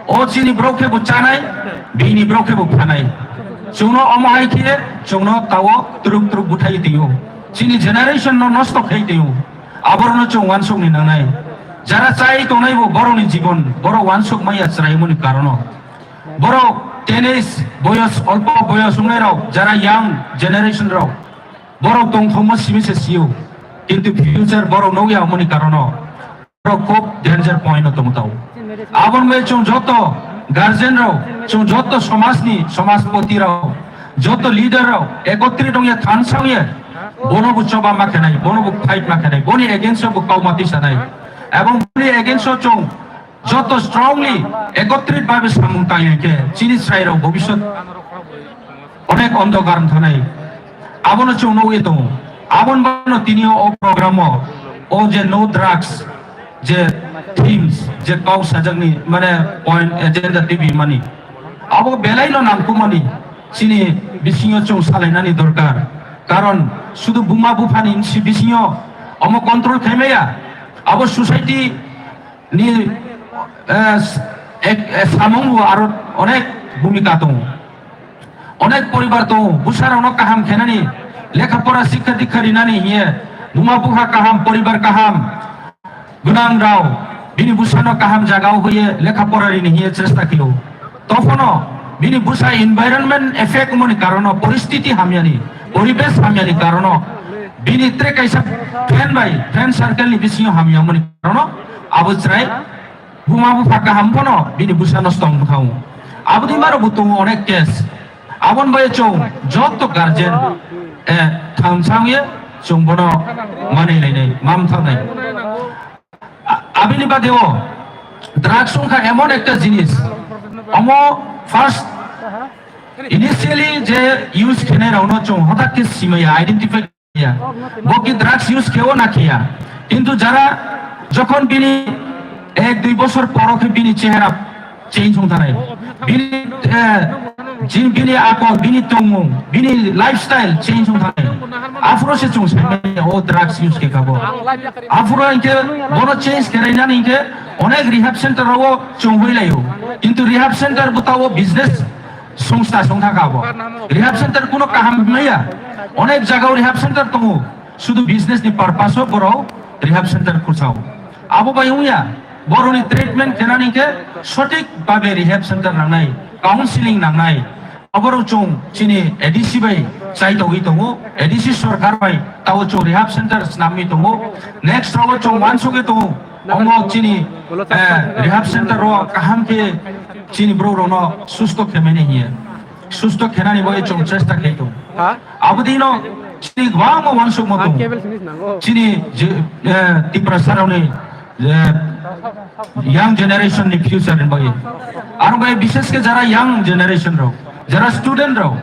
O chini borok khe bo chanai, bini borok khe bo phanai. Chwngno omo hai khe chwngno tawo turuk turuk buthai tio. Chini generation no nosto khai tio. Aborno chwng wansuk ni nangnai. Jara chai tongnai bo borokni jibon, borok wansuk maya chwraimoni karono. Borok tenis boyos, olpo boyos wngnai rok, jara young generation rok, borok tongthokma simi se sio, kintu future borok nukya, amoni karono borok khub danger point o tongtao. Aboni bai chwng joto guardian rok, chwng joto somajni somajpoti rok, joto leader rok ekotrit wngya thansa wngya, bono bo choba ma khenai, bono bo fight ma khenai, boni against o bo kauma tisanai, ebong boni against o chwng joto strongly ekotrit bhabe samung tangya khe chini chwrairok bhobishyot onek ondhokar wngthanai. Abono chwng nugwi tongo. Aboni bagwino tini o program o, o je no drugs, je themes, je kok sajakni, mane, point agenda twi mani, abo belaino nangkukmani chini bisingo chwng salainani dorkar. Karon sudu buma buphani si bisingo omo control khaimaya, abo society ni, eh, ek, eh, samung bo aro onek bhumika tongo. Onek poribar tongo, bwsarokno kaham khenani, lekha pora, sikha dikha rinani hiye, buma bupha kaham, poribar kaham gwnang rao bini bwsano kaham jagao hoye lekha pora rini hiye chesta khlio. Tophano bini bwsa environment effect wngmani karono, poristiti hamyani, poribesh hamyani karono Bini tre kaisa friend bai, friend circle ni bisingo hamya wngmani karono abo chwrai buma bupha kaham phano bini bwsano stong bwkha wngo. Aboni maro bo tongo onek case. Aboni bai chwng joto guardian, eh, thansa wngye chwng bono manwi lainai, mam thangnai. A-, abini bade o drugs wngkha emon ekta jinis, omo first initially je use khenai rokno chwng hotak khe simaya, identify kheya, bo ki drugs use kheyo na kheya, kintu jara jokhon bini ek dui bosor poro khe bini chehera change wng thanai, bini, eh, jin, bini akol, bini tongmung, bini lifestyle change wng thanai. Aphuru se chwng sai manya o drugs use khe kha bo. Aphuru hinkhe bono change khe rainani hinkhe onek rehab center rogo chwng hoi laio. Kintu rehab center bwtao business songsta song thaka bo. Rehab center kuno kaham maya. Onek jagao rehab center tongo. Sudu business ni purpose o borok rehab center khursa o. Abo bai wngya, borokni treatment khenani khe sothik babe rehab center nangnai, counseling nangnai. Aborok chwng chini A D C bai chai togwi tongo, A D C sorkar bai tao chwng rehab center snamwi tongo. Next rogo chwng wansugwi tongo, omo chini, eh, rehab center o kaham khe chini borok rokno susto khemani hiya. Susto khenani bai chwng chesta khai tongo. Ha? Abodino chini kwbangma wansukma tongo. Chini je, eh, Tiprasa rokni, eh, young generation ni future ni bagwi. Aro bai bishesh khe jara young generation rok, jara student rok,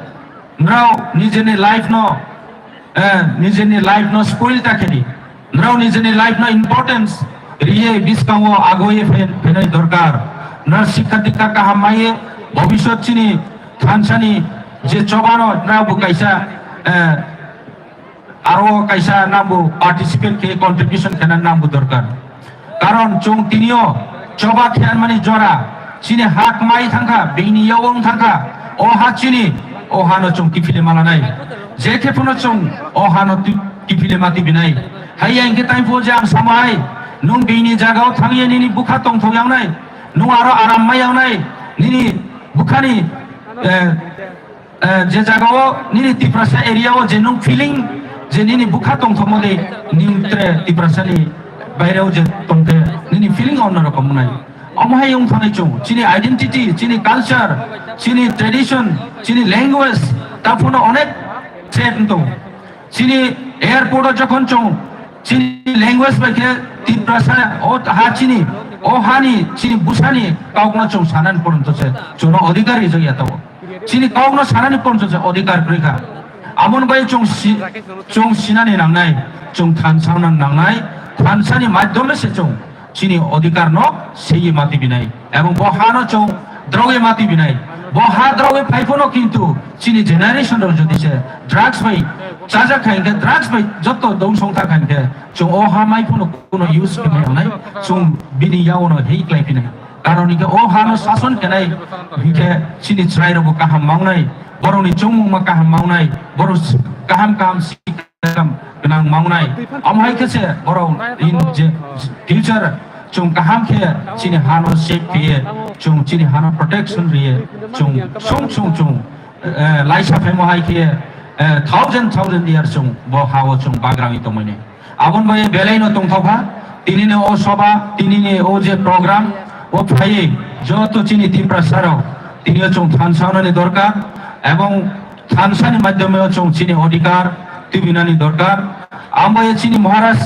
nrao nijeni life no, eh, nijeni life no spoil ta khedi. Nrao nijeni life no importance riye biskango agoye phen-, phenai dorkar. Nrao sikha dikha kaham maiye bhobishyot chini thansani je chobano nrao bo kaisa, eh, aro kaisa nangbo participate khe contribution khena nangbo dorkar. Karon chwng tinio choba khe anmani jora chini hak mai thangkha, bini yawang thangkha, o ha chini, o hano chwng kiphile malanai. Je khe phano chwng o hano ti-, kiphile mati binai. Haiya hinkhe taipho je ang samai, nwng bini jagao thangya nini bukha tongthok yangnai, nwng aro aram mai yangnai, nini bukhani, eh, eh, je jagao nini Tiprasa area o je nwng feeling je nini bukha tongthokmani nwng tre Tiprasani baireo je tongkhe nini feeling ono rokom wngnai. Omo hai wng thanai chwng, chini identity, chini culture, chini tradition, chini language, ta phano onek threat wng tongo. Chini airport o jokhon chwng chini language bai khe Tiprasa o ha chini, o hani chini bwsani kokno chwng sanani poronto se chwngno adhikar rijak ya tongo. Chini kokno sanani poronto se adhikar kwrwi kha. Aboni bai chwng si-, chwng sinani nangnai, chwng thansa wngnani nangnai, thansani madhyome se chwng chini adhikar no seiye mati binai. Ebong bo ha no chwng drogwi mati binai. Bo ha drogwi phai phano kintu chini generation rok jodi se drugs bai chajak khai khe, drugs bai joto dong song thang khai khe, chwng o ha mai phano kuno use khe mai nai, chwng bini yaono hei klai phinai. Karon hinkhe o ha no sason khenai hinkhe chini chwrai rok bo kaham mangnai, borok ni chongmung ma kaham mangnai, borok kaham kaham si gwnang mangnai. Omo hai khe se borok in je future chwng kaham khe chini hano save khiye, chwng chini hano protection riye, chwng sung sung chwng, eh, laisa phaimo hai khiye, eh, thousand thousand year chwng bo hao chwng bagrangwi tongmani. Aboni bai belai no tongthok kha, tini ni o soba, tini ni o je program, o phaiwi joto chini Tiprasa rok, tini o chwng thansa wnani dorkar, ebong thansa ni madhyome o chwng chini odhikar tubinani dorkar. Amo ye chini Maharaj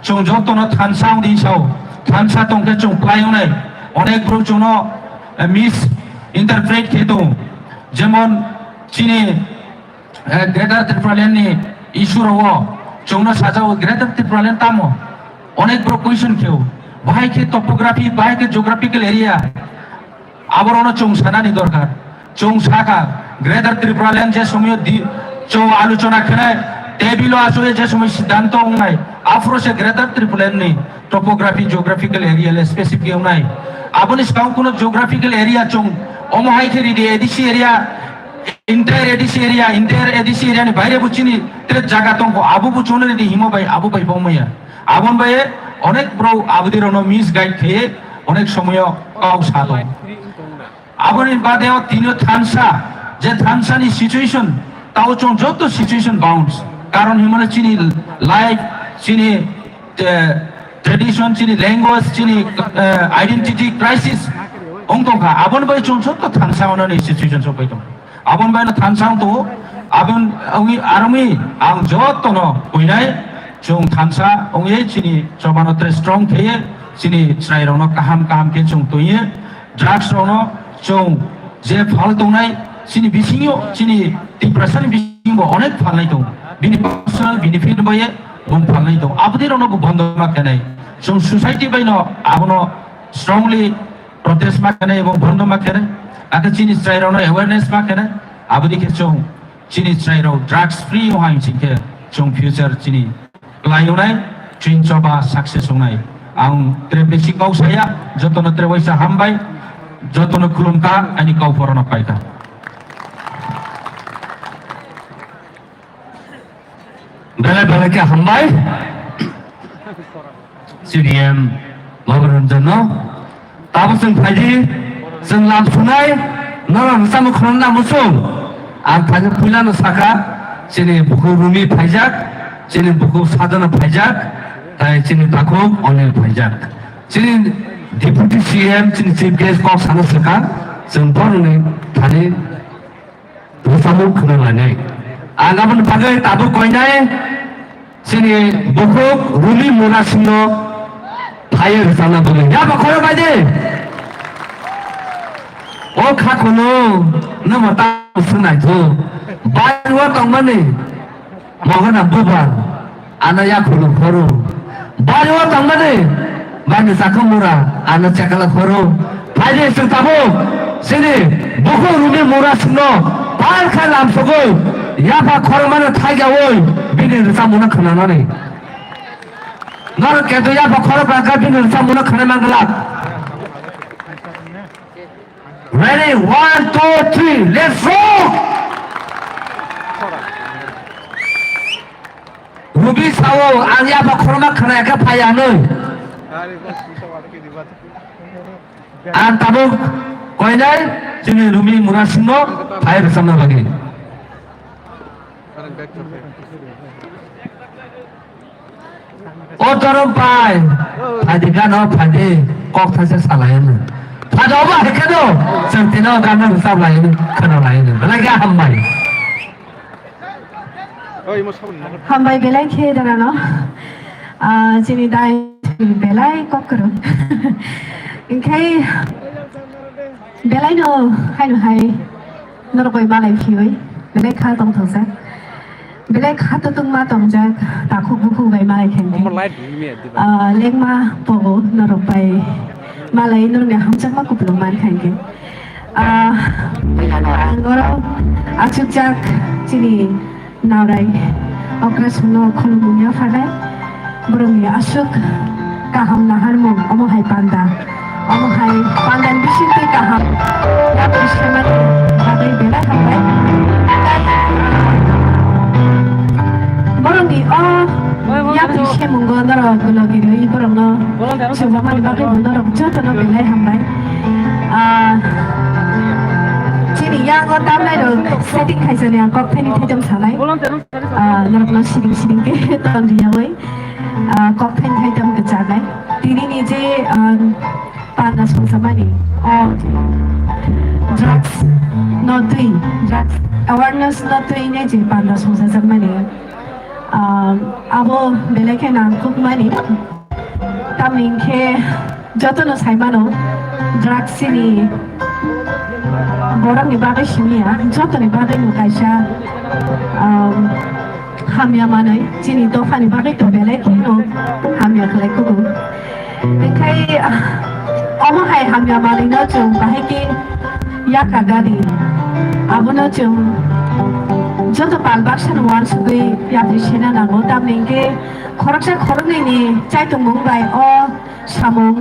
chwng joto no thansa wng di sao, thansa tong khe chwng plai wngnai, onek borok chwng no, eh, misinterpret khe tongo, jemon chini eh, Greater Tipraland ni issue rok o chwngno sajao Greater Tipraland tamo? Onek borok question kheo. Bahai khe topography, bahai khe geographical area. Aborono chwng sanani dorkar. Chwng sakha Greater Tipraland je somoyo di, chwng aluchona khenai table o achoi je somoi siddhanto wngnai. Aphuru se Greater Tipraland ni topography, geographical area le specific wngnai. Aboni swkang kuno geographical area chwng omo hai khe ridi A D C area, entire A D C area, entire A D C area ni baire bo chini tere jaga tongkho, abo bo chonori di himo bai, abo bai bo maya. Abon bai onek bro abodi rono misguide khe onek somoyo kau sa tong. Aboni bade o tini thansa, je thansa ni situation, tao chong joto situation bounds. Karon himano chini life, chini, eh, tradition, chini language, chini, eh, identity crisis wng tongkha. Aboni bai chwng joto thansa onani situation sokbai tongo. Aboni bai no thansa wng tongo. Abon wngwi, arongwi ang jotono buinai chwng thansa wngwi chini chobano tre strong theye, chini chwrairokno kaham kaham khe chwng twiye. Drugs rokno chwng je phal tongnai, chini bisingo, chini Tiprasani bisingo onek phalnai tongo. Bini personal benefit bai bung phalnai tongo. Aboni rokno bo bondo ma khenai. Chwng society bai no abono strongly protest ma khenai ebong bondo ma khenai. Ake chini chwrai rokno awareness ma khenai. Aboni khe chwng chini chwrai rok drugs free wng hai sing khe chwng future chini Kwlai wngnai, chwng choba success wngnai. Ang tre besi kau saya, jotono tre waisa hambai, jotono khulumkha, ani kau porano paikha. Belai belai khe hambai. C D M Babu Ranjan no. Tabo chwng phaidi, chwng lam sunai, norok rwchapmung khwnana muchung. Ang phaidi puilano sakha, chini bukhuk Rumi phaijak, chini bukhuk Sadhana phaijak, tai chini takhuk Onil phaijak. Chini Deputy C M, chini Chief Guest kok sana swkha, chwng borokni thani rwchapmung khwnalainai. Ang aboni bagwi tabuk koinai chini bukhuk Rumi Mura Singno phaiwi rwchapna bagwi. Yaba khoro bai de. O kha kuno nwma ta swnai thu. Bai o tongmani. Mogona bubar, ano yakhulu khoro. Bari o tongmani, bani chakha mura, ano chakala khoro. Phaidi chwng tabuk, chini bukhuk Rumi Mura Singno, pal kha lamsogwi, yapha khorokmano thaijaui, bini rwchapmungno khwnanani. Norok keto yapha khorok rangkha bini rwchapmungno khwnai manglak. Ready, one, two, three, let's rock! Rubi sao, ang yapha khorokma khwnaya khe phai anwi. Ang tabuk koinai chini Rumi Mura Singno phai rwchapna bagwi. O torom pai, phaidi gano phaidi kok thaisa salaino. Phaidi obo hai kheno, chwng tino gano rwchap laino, khwna laino. Belai khe hambai. Hambai belai khe darano. Ah, chini dai belai kok kwrwng. Ingkhai Belai no haino hai norok bai malai phiwi belai kha tongthokjak, belai kha tutungma tongjak, takhuk bukhuk bai malai khankhe. Omo light rimi ya, diba? Ah, lengma pogo norok bai malai norokni hamjakma kupulung man khankhe. Ah, ang oro achukjak chini Naurai okra songno khulumung ya phanai. Borokni aswk kaham naharmung omo hai panda. Omo hai panda ni bisingtwi kaham yapri semani bagwi belai hambai. Borokni o yapri semungo norok logi rwi borokno sujamani bagwi bo norok jotono belai hambai. Ah, chini yango tamnai rok setting khaisani ang kok thani thaitam sanai. Ah, norokno siding siding khe ton riyawi, ah, kok thani thaitam kwcharnai. Tini ni je, ah, panda songsamani, o drugs no twi, drugs awareness no twi ne je panda songsajakmani, ah, abo belai khe nangkukmani. Tamni hwnkhe jotono saimano, drugs chini borokni bagwi simi ya, jotoni bagwi no kaisa, um, hamya manwi, chini dophani bagwi to belai kheno hamya khlai kugo. Hwnkhe, ah, omo hai hamya manwino chwng bahai khe yakha gadi. Abono chwng joto pal baksano uansugwi yapri sena nango, tamni hwnkhe khoroksa khoroknwini chaitongmung bai o samung,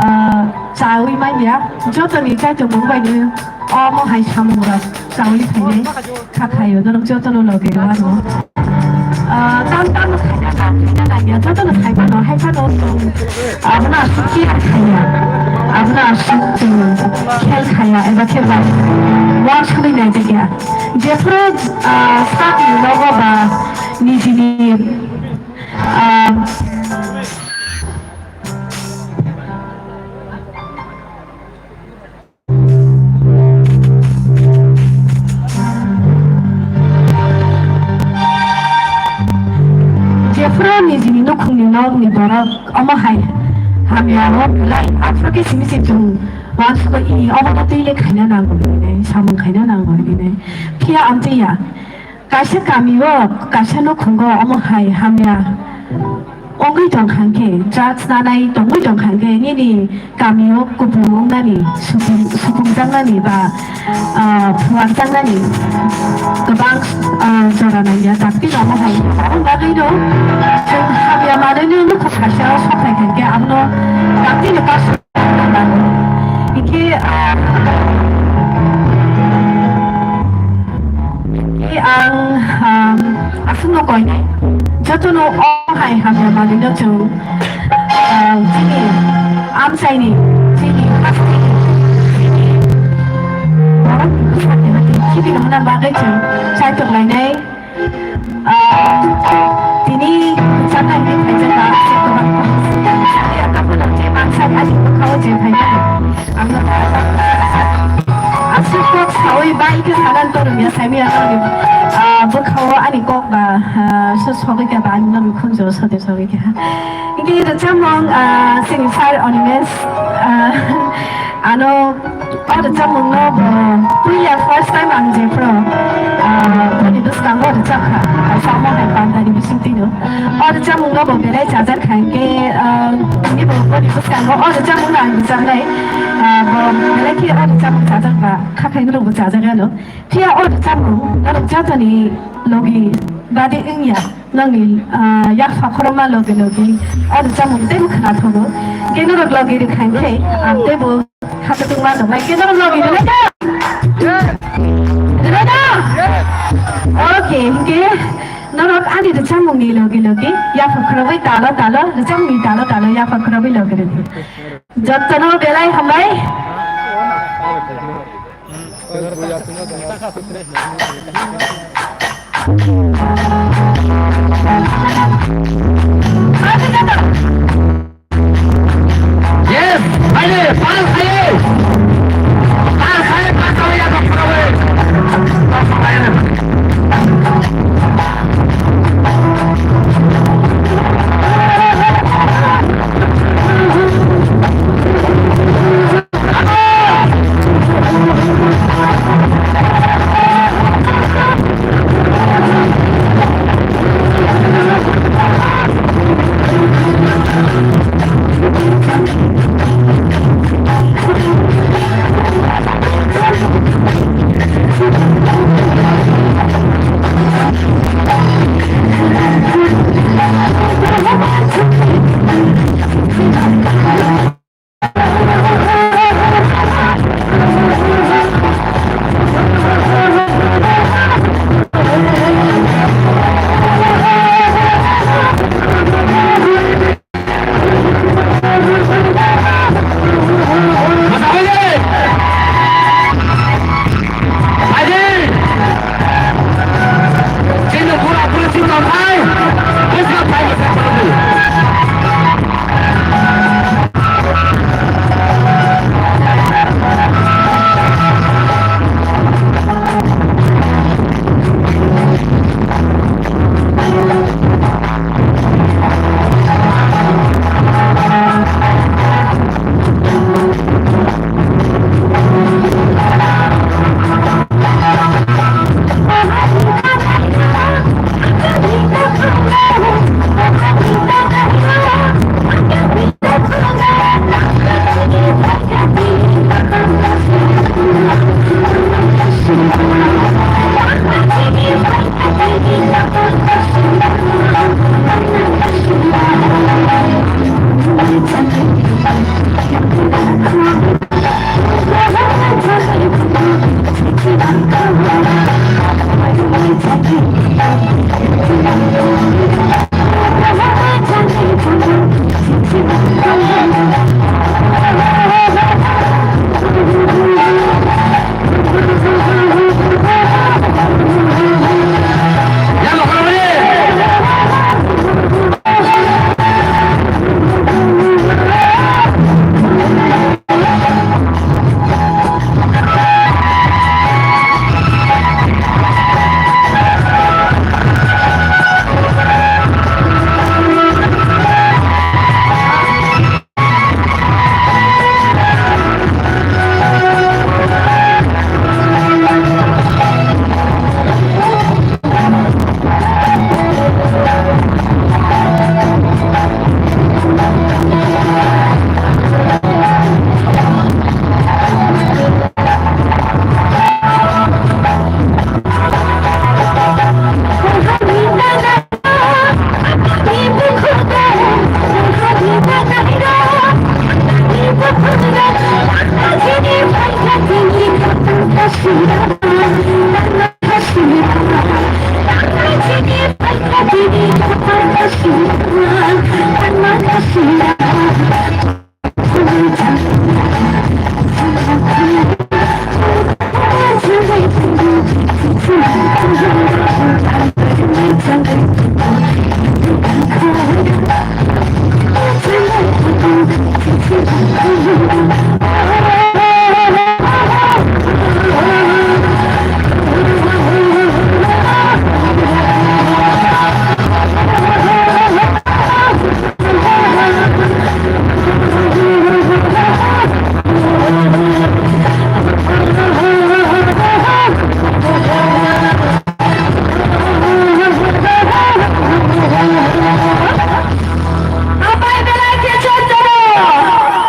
ah, chawi manya, jotoni chaitongmung bai ni omo hai samung rok chawi phainai kha khaio, norok jotono logi rwano. Ah, tam tam no khaina, tam khaina laiya, jotono khai phano, hai phano, abono aswk care khaiya, abono aswk chwng khel khaiya, eba khe bai. uansugwi naijakya. Jephru, ah, sakni nogo ba nijini, ah, Jephru nijini nukhungni nokni borok omo hai hamya o belai, aphuru khe simi se chwng uansukwi, "Ih, obo no twi le khaina nango hinwi, samung khaina nango hinwi." Phiya amtwi ya. Kaisa kami o, kaisa nukhungo omo hai hamya wngwi tong kha khe, drugs nanai tongwi tong kha khe, nini kami o kupulung wngnani, supung, supungjaknani ba, ah, phuarjaknani kwbang, ah, jora nangya. Dakti no omo hai, aboni bagwi no chwng hamya manwi no nukhung kaisa o sok phai kha khe, abono dakti no kasu Hingke, ah, hingke ang, ah, aswkno koinai. Jotono o hai hamya manwino chwng, ah, chini amchaini, chini hasteni, chini borokni bwsakni hati khibi rwna bagwi chwng chaitok lainai. Ah, tini rwchapnai hwnwi phaijak ba, aswk kwbangma. Ani ang kaphano je mansak ani bwkhao je phaimani. Ang no aswk kok saui bai khe sanan torung ya saimaya ani, ah, bwkhao ani kok ba, ah, so sogwi kha ba ani nokni khunjuro sote sogwi kha. Hingke rwchapmung, ah, chini sir Animesh, ah, ano O rwchapmungno bo puila first time ang jephru, ah, boni bwskango rwchapkha, kaisa omo hai bandani bisingtwino. O rwchapmungno bo belai chajakha, hingke, ah, tini bo boni bwskango o rwchapmungno ang rwchapnai, ah, bo belai khe o rwchapmung chajakba, khakhai norokbo chajakgano. Phiya o rwchapmung norok jotoni logi bade wngya, nokni, ah, yakfa khorokma logi logi o rwchapmung teibo khwnathokgo. Hingke norok logi rwkha hingke ang teibo Khatung ma tongnai khe norok logi rwlai da? Rwlai da? Okay, hingke norok ani rwchapmungni logi logi yaphang khorogwi talo talo, rwchapmungni talo talo yaphang khorogwi logi rwdi. Jotono belai hambai. Yes, haye, pal haye. Pal haye, pal haye, pal haye.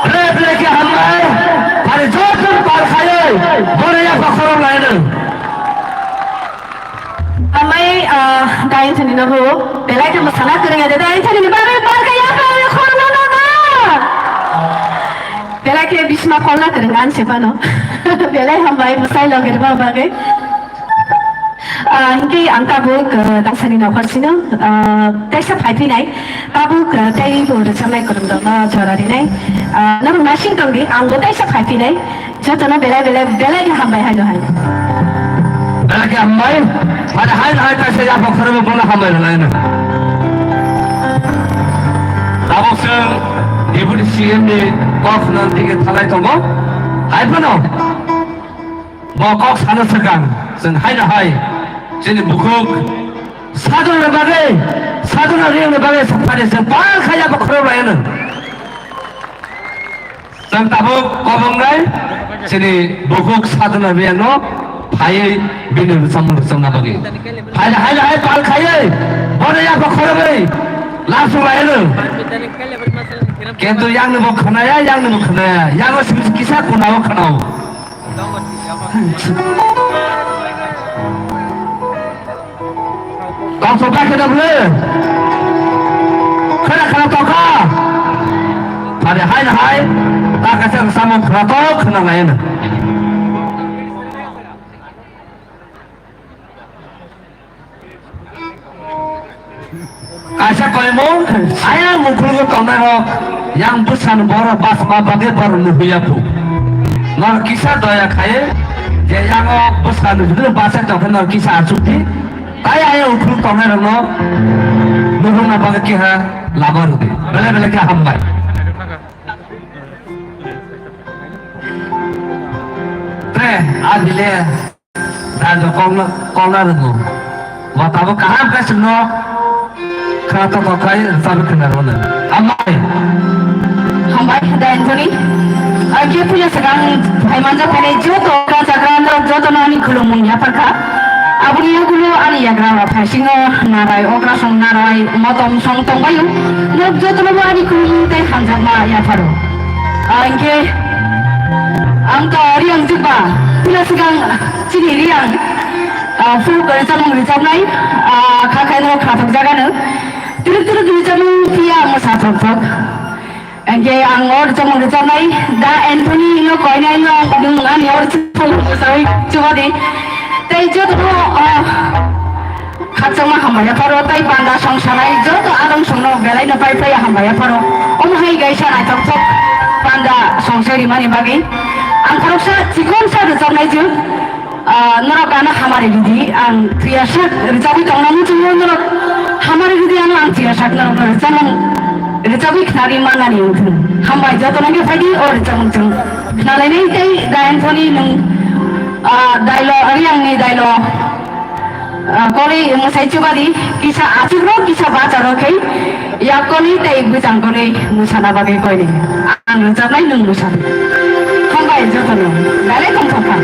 Belai belai khe hambai, phari joto pal khaiwi, bore ya khorok laino. Amai, ah, Dainthani no ho, belai khe mwsana kwrwng ya de, Dainthani ni bagwi pal khe ya pal khorokno no na. Belai khe bisma kolna kwrwng ang se phano. Belai hambai, mwsai logi rwma bagwi. Ah, hinkhe ang tabuk, ah, Dangsani nokhor sino, ah, teisa phai phinai. Tabuk, ah, tei bo rwchapnai kwrwng rokno jora rinai. Ah, norok naising tong di, ang bo teisa phai phinai. Jotono belai belai, belai khe hambai haino hai. Belai khe hambai. Mane hai hai kaisa yapha khorokbo bono hambai rwlaino. Tabuk chwng Deputy C M ni kok khna dike thalai tongo. Hai phano bo kok sana swkang chwng haino hai chini bukhuk sadhana bagwi, sadhana riyangni bagwi phari chwng pal kha yapha khorok laino. Chwng tabuk kobongnai chini bukhuk sadhana riyangno phaiwi bini rwchapmung rwchapna bagwi. Hai, hai, hai, pal khaiwi, bono yapha khorogwi, lasuk laino. Kintu yangni bo khnaya, yangni bo khnaya, yango simi kisa kunao khnao. Tongthok bai kheno bwle. Khena khena tongkha. Phari hai hai. Ta kaisa samung khna tok khna lai na. Kaisa koimung, ayang mukhulgo tongnai rok, yang bwsano borok bachma bagwi borok nuhuya phu. Nor kisa doya khai, je yango bwsano hwnwi bachai tongkhe nor kisa achukdi. Tai ayang ukhulgo tongnai rokno nuhungna bagwi keha lama rwdi. Belai belai khe hambai. Te, a bile. Dal do kong, kong na rwngo. Bo tabuk kaham khe chwngno khna tongthok khai rwchapwi khna rwno. Hambai. Hambai, Dayantoni. Ang khe puila swkang phai manjak phainai joto chagra norok jotono ani khulumung yapharkha. Aboni yagulo ani yagra rok phaisingo narai, okrasong narai, motom song tongbaio. Norok jotono bo ani khulumung tei hamjakma yapharo. Ang khe, ang to Riang Jukba, puila swkang Chini Riang, ah, folk rwchapmung rwchapnai, ah, kha khaino khnathok jagano. Twrwk twrwk rwchapmung phiya mwsa thok thok. Hwnkhe ang o rwchapmung rwchapnai, Da Anthony no koinai no nwng ani o rwchapmung rwchapwi chubadi. Tei jotono, ah, khakchangma hambai yapharo, tei panda song sanai joto adong songno belai no pai phai hambai yapharo. Omo hai kaisa naithok thok panda song se rimani bagwi. Ang khoroksa chikon sa rwchapnai jwk. Ah, norok ano hamari ridi, ang thwiyasak rwchapwi tongna muchungo, norok hamari ridi ano ang thwiyasak norok rwchapmung rwchapwi khnari mannani wngthung. Hambai jotono khe phaidi o rwchapmung chwng khnalainai tei Da Anthony nwng, ah, dailo, Riangni dailo, ah, kori mwsai chubadi kisa achukrok kisa bacharo khe. Yakkoni tei bwchangkoni mwsana bagwi koini. Ang rwchapnai nwng mwsadi. Hambai jotono. Belai tongthokha.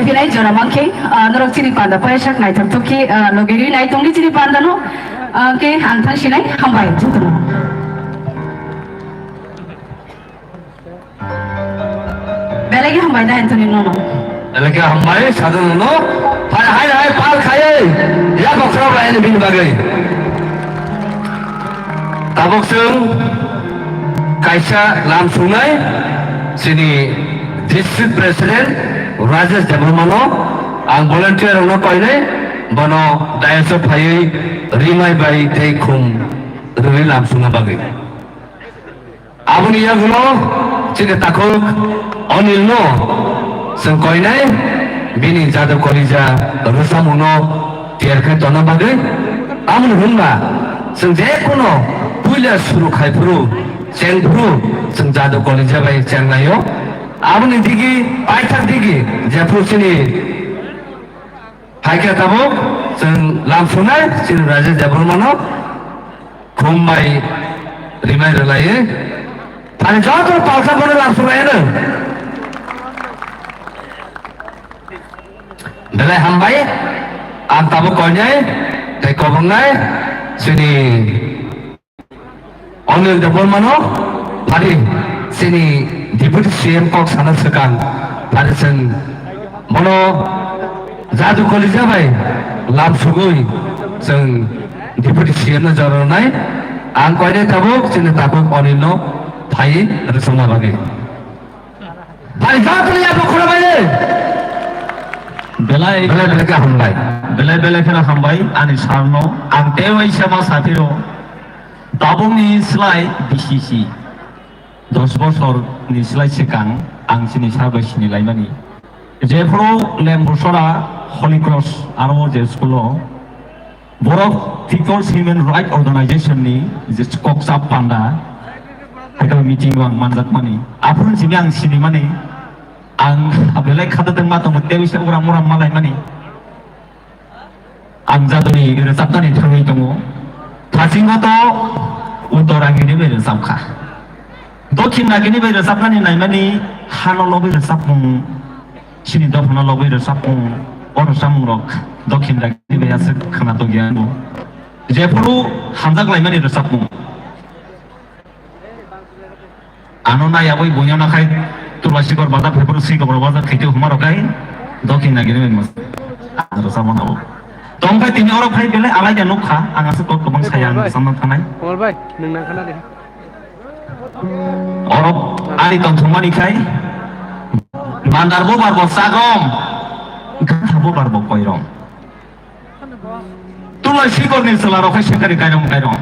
Sinai jora mankhe, ah, norok chini panda paisa naithok thok khe, ah, logi ri nai tongdi chini panda no, ah, khe ang thang sinai hambai jotono. Belai khe hambai da Anthony nono. Belai khe hambai sadhana no. Phai hai hai pal khaiwi ya bokhorok lai ni bini bagwi. Tabuk chwng kaisa lam sungnai chini district president Rajesh Debbarmano ang volunteer rokno koinai bono dayas o phaiwi rimai bai tei khum rwui lam sungna bagwi. Aboni yagulo chini takhuk Anil no chwng koinai bini jadu kolija rwchapmung no tiyar khe tonna bagwi. Aboni hwnba chwng je kono puila suru khai phuru cheng phuru chwng jadu kolija bai cheng laio. Aboni digi paithak digi jephuru chini Hai khe tabuk chwng lam sunai chini Rajesh Debbarmano khum bai rimai rwlaiwi thani joto palsa bono lam sunai hwno. Belai hambai ang tabuk koinai tei kobongnai chini Anil Debbarmano phari chini Deputy C M kok sana swkang phari chwng bono jadu kolija bai lam sugwi chwng Deputy C M no jora rwnai. Ang koinai tabuk chini takhuk Anil no phai rwchapna bagwi. Phai jatoni ya bokhorok bai le. Belai belai belai khe hambai. Belai belai kheno hambai ani sir no. Ang tei waisa ma saphiro. Tabukni slai B C C, dos bosor ni slai swkang ang chini sir bai sini laimani. Jephuru Lembusora Holy Cross aro je school o borok People's Human Right Organization ni je kokchap panda, haikhai meeting o ang manjakmani. Aphuru simi ang sinimani, ang belai khata tongma tongo, tei bisa ugra mura malaimani. Ang jadoni rwchapnani thangwi tongo. Thasingo to Uttor Angini bai rwchapkha. Dokhin Nagini bai rwchapnani naimani hano lobwi rwchapmung, chini dophano lobwi rwchapmung, o rwchapmungrok Dokhin Nagini bai aswk khwna tongya bo. Jephuru hamjak laimani rwchapmung. Ano na yaboi buino na khai Tulasikor bazar, Phaiphuru Sikor bazar, Khiti Humaro kai, Dokhin Nagini mas. Adro sabon abo. Tong khai tini oro khai bele alai da nukha, ang aswk kok kobang saya ang samna thanai. Kamal bhai, nwng nang khana de. Oro ari tong thumani khai, bandar bo barbo sagom, gatha bo barbo koirom. Tulai sikorni chwlarok hai sengkari kairong kairong.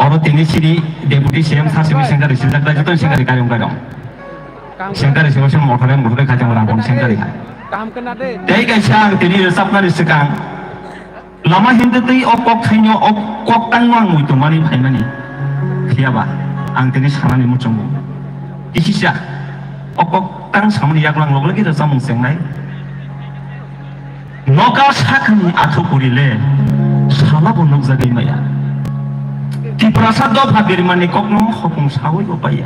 Oro tini sini Deputy C M sasini sengkari sijak da joto sengkari kairong kairong. Sengkari simo simo mothore mothore khaijang rabon sengkari hai. Tei kaisa ang tini rwchapnani swkang lama hindutwi o kok thaino o kok tangno ang muitu mani phaimani. Phiyaba ang tini sanani muchungo. Kisisa o kok tang samani yaklang loglagi rwchapmung chengnai. Nokal sakani athukurile salabo nukjagwi maya. Tiprasa dopha birmani kokno hopung sawi bo paiya.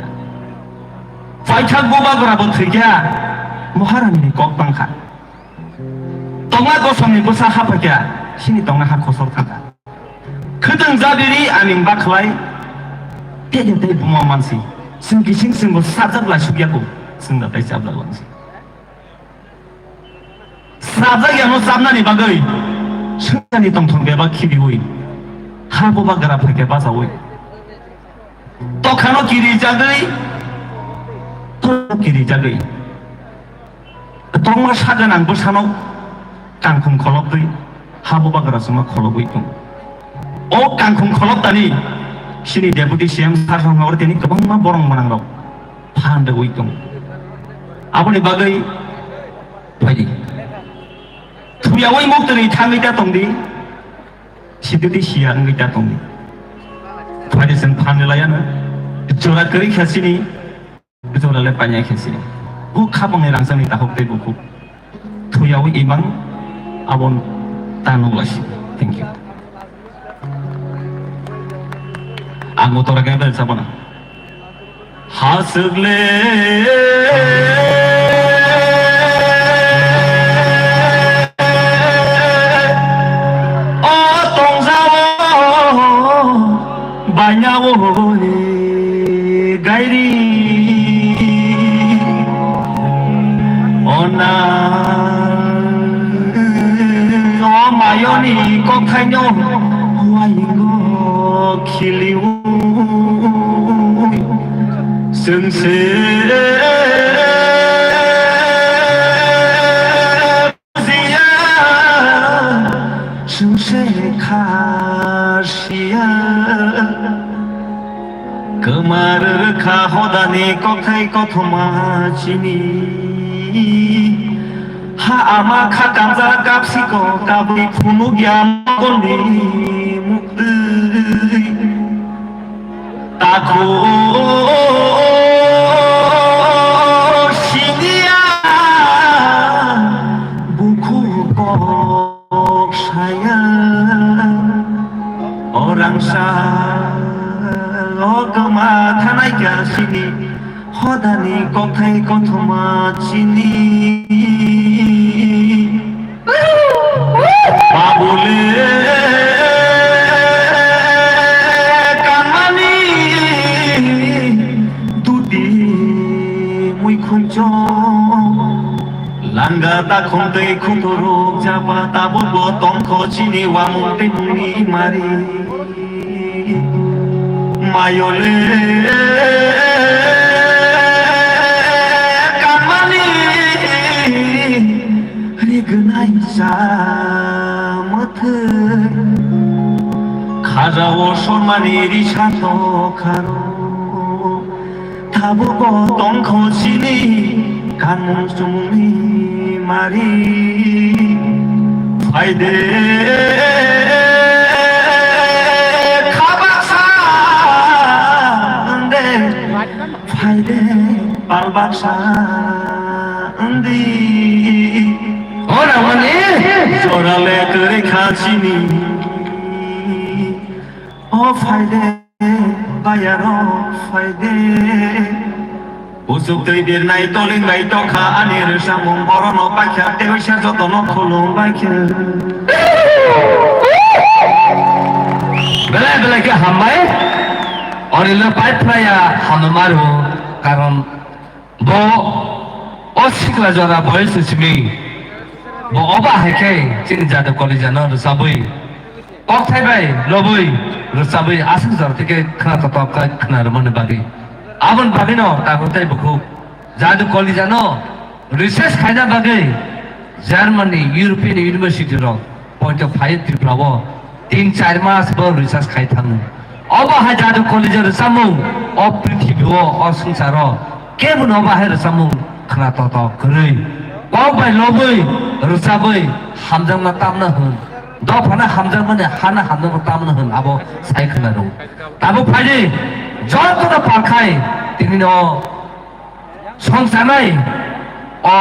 Paithak bubagra bo thwikha, Maharani ni kok bangkha. Tongna gosomni bwsa haphaikha, sini tongna ha khosor thangkha. Khwtwng jabiri aning bakhlai, tede tei buma mansi. Chwng kising chwngbo sajak lai sukyaku, chwngda tei chablak langsi. Srapjak yano chapnani bagwi swngchani tongthok bebak khibiwi, ha bubagra phaikhe bachaui. Tokhano kirijagwi, tokhano kirijagwi. Tongma sa gwnang bwsano kangkhung kholobwi, ha bubagra chwngma kholobwi tongo. O kangkhung kholobtani sini Deputy C M sir hwnwi tini kwbangma borok mwnangrok phan rwui tongo. Aboni bagwi phaidi. Thuyaui muktwini thangwi ta tongdi. Sididi siya wngwi ta tongdi. Phaidi chwng phan rwlaiya no. Jora kwrwi kha sini. Jora le panya khe sini. Bu khapangni rangchakni takhuk tei bukhuk. Thuyaui imang abon ta nukla si. Thank you. Ang motora kaya bel sabana. Haswk le ayoni kokthaino waingo khiliui chwng se bujiya, chwng se kha siya. Kwmar rwkha hodani kokthai kothoma chini. Ha ama kha kamjak kapsiko kabwi phunukya mokholni muktwi. Takhu siniya bukhuk kok saya. Orangsa o kwma thanai kha sini. Hodani kokthai kothoma chini. Babule kanmani duti mui khuncho. Langa takhum tei khuturuk jaba tabukbo tongkho chini wamung tei mungni mari. Mayole kanmani rignai sa mwthwi. Khajao sormani risa tokharo. Tabukbo tongkho chini kanmung chumungni mari. Phaide khabaksa wngde, phaide palbaksa wngdi. Ora mani jorale kwrwi kha chini. O phaide. Bayaro phaide. Usuk twi birnai toling bai tokha ani rwchapmung, borono paikha tei waisa jotono khulum baikha. Belai belai khe hambai. Orilo pai phlaiya hamma maru, karon bo o sikla jora boyos simi bo oba hai khe chini jadu kolijano rwchabwi. Kokthai bai lobwi rwchabwi aswk jora theke khna totok khai khna rwmani bagwi. Aboni bagwino tabuk tei bukhuk jadu kolijano research khaina bagwi Germany, European University rok poito phai Tripura o tin char mas bo research khai thango. Obo hai jadu kolija rwchamung o prithibi o, o swngcharo kebo no obo hai rwchamung khna totok kwrwi. Kok bai lobwi rwchabwi hamjakma tamna hwn. Dophano hamjakmani hano hamjakma tamno hwn abo sai khwna rw. Tabuk phaidi jotono palkhai tini no songchanai o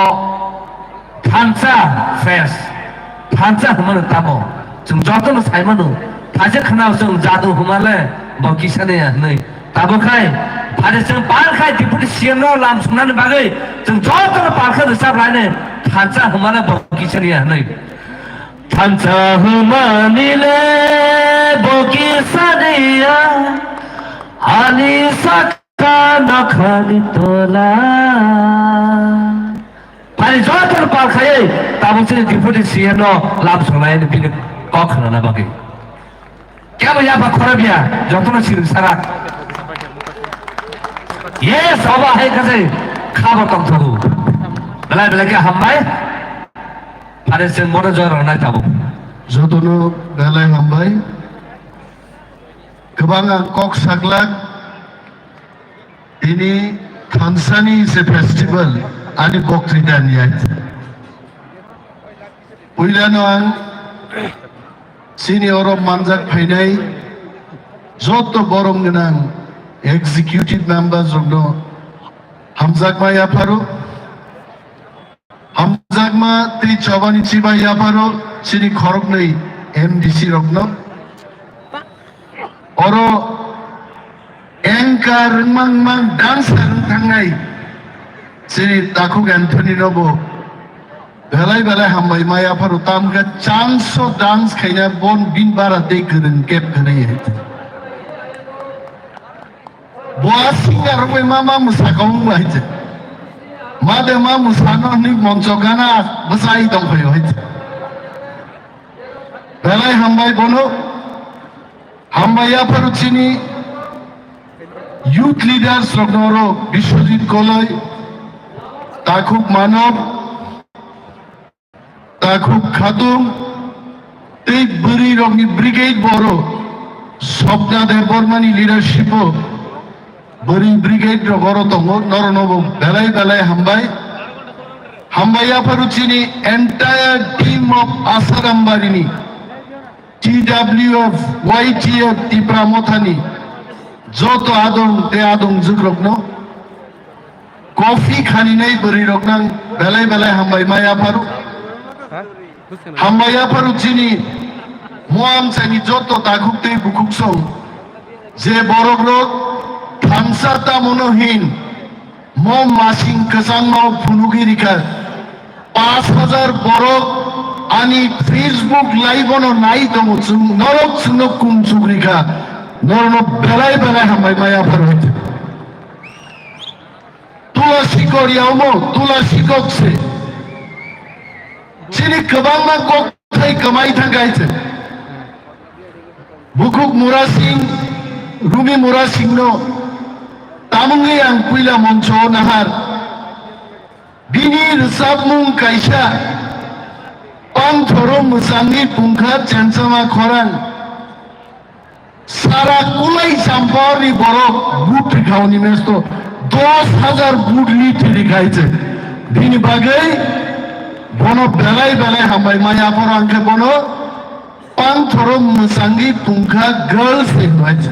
thansa fest, thansa hwnmano tamo chwng jotono sai mano. Thaisa khwnao chwng jadu hwnmale bo kisa niya hwnwi. Tabuk khai phaidi chwng palkhai Deputy C M no lam sungnani bagwi chwng jotono palkhai rwchap laini thansa hwnmale bo kisa niya hwnwi. Thansa hwnmani le bo kisa niya, ani saka nokhani tola. Phai jotono pal khaiwi tabuk chini Deputy C M no lam sonai bini kok khwnana bagwi. Kebo yapha khorokya, jotono siring sara. Yes, obo hai kaje khabo tongthogo. Belai belai khe hambai. Phare chwng bono jora rwnai tabuk. Jotono belai hambai. Kwbang ang kok saklak, tini thansani se festival ani boktrita ni ai. Puilano ang chini oro manjak phainai joto borom gwnang executive members rokno hamjakma yapharo. Hamjakma tei chobani chibai yapharo chini khoroknwi M D C rokno. Oro anchor wngmang wngmang dancer wng thangnai chini Takhuk Anthony no bo belai belai hambai ma yapharo, tamkhe chance o dance khaina bon bin bara tei kwrwng kep khwnai. Bo a singer rok bai ma ma mwsakha wng bai je. Ma de ma mwsano hwnwi moncho gana bwsai tong phaio hai je. belai hambai bono. Hambai yapharo chini youth leaders rokno oro Biswajit Koloi, Takhuk Manob, Takhuk Khatung, tei bwrwi rokni brigade boro Swapna Debbarmani leadership o bwrwi brigade rok oro tongo, norokno bo belai belai hambai. Hambai yapharo chini entire team of Asarambari ni T W F, Y T F Tipra Mothani joto adong tei adongjwk rokno coffee khaninai bwrwi rokno ang belai belai hambai ma yapharo. Hambai yapharo chini mo amchaini joto takhuk tei bukhuk song je borok rok thansa tamono hin mo masing kwchangno phunugwi rikha. Panch hajar borok ani Facebook live ono nai tongo, chwng norok chwngno kumchuk rikha, norokno belai belai hambai ma yapharo. Tula sikor yaomo, tula sikok se. Chini kwbangma kok thai kwmai thang kai se. Bukhuk Murasing, Rumi Murasingno tamungwi ang puila moncho nahar. Bini rwchapmung kaisa, Pangthoro mwchangwi pungkha chenchama khorang. Sara kulai Champaorni borok vote rikha oni mesto dos hajar vote lead rikha hai se. Bini bagwi bono belai belai hambai maya aphoro ang khe bono Pangthoro mwchangwi pungkha girls hinwi hai se.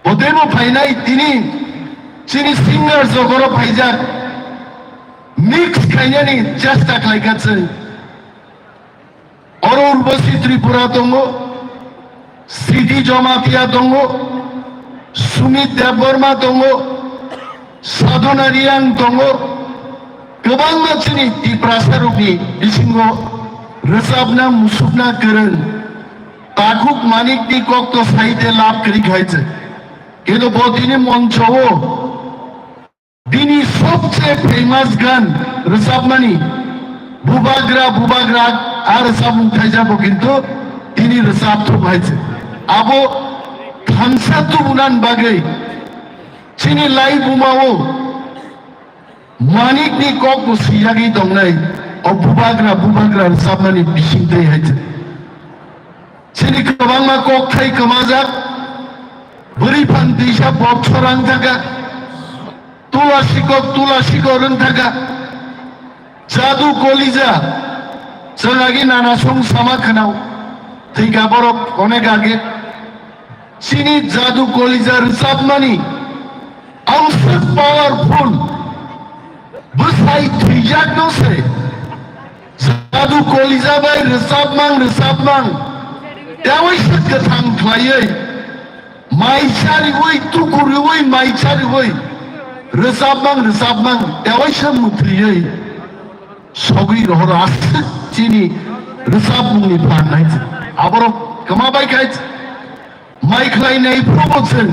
Bodemo phainai tini chini singer jogoro phaijak mix khainani chesta khlaikha chwng. Oro Urvashi Tripura tongo, Sriti Jamatia tongo, Sumit Debbarma tongo, Sadhana Riang tongo, kwbangma chini Tiprasa rokni bisingo rwchapna musukna kwrwng Takhuk Manikni kokto saite lab kwrwi khai se. Kintu bo tini moncho o bini sobse famous gan rwchapmani Bubagra Bubagra a rwchapmung thaijabo kintu tini rwchap thuk hai se. Abo thansa tubunan bagwi chini lai buma o Manikni kok bo swijagwi tongnai o Bubagra Bubagra rwchapmani bising twi hai se. Chini kwbangma kok thai kwmajak, bwrwi phan twisa bob chorang thaka, tula sikok tula sikok rwng thaka, jadu kolija, chwng agi nana song sama khwnao, thwika borok onek age. Chini jadu kolija rwchapmani ang swk powerful, bwsai thwijakno se. Jadu kolija bai rwchapmang rwchapmang tewai se kwthang khlaiwi, mai chariwi, tuku riwi, mai chariwi, rwchapmang rwchapmang tewai se mwthwiwi sogwi rohoro aswk chini rwchapmungni phan hai se. Aborok kwma bai khai mai khlainai phuru bo chwng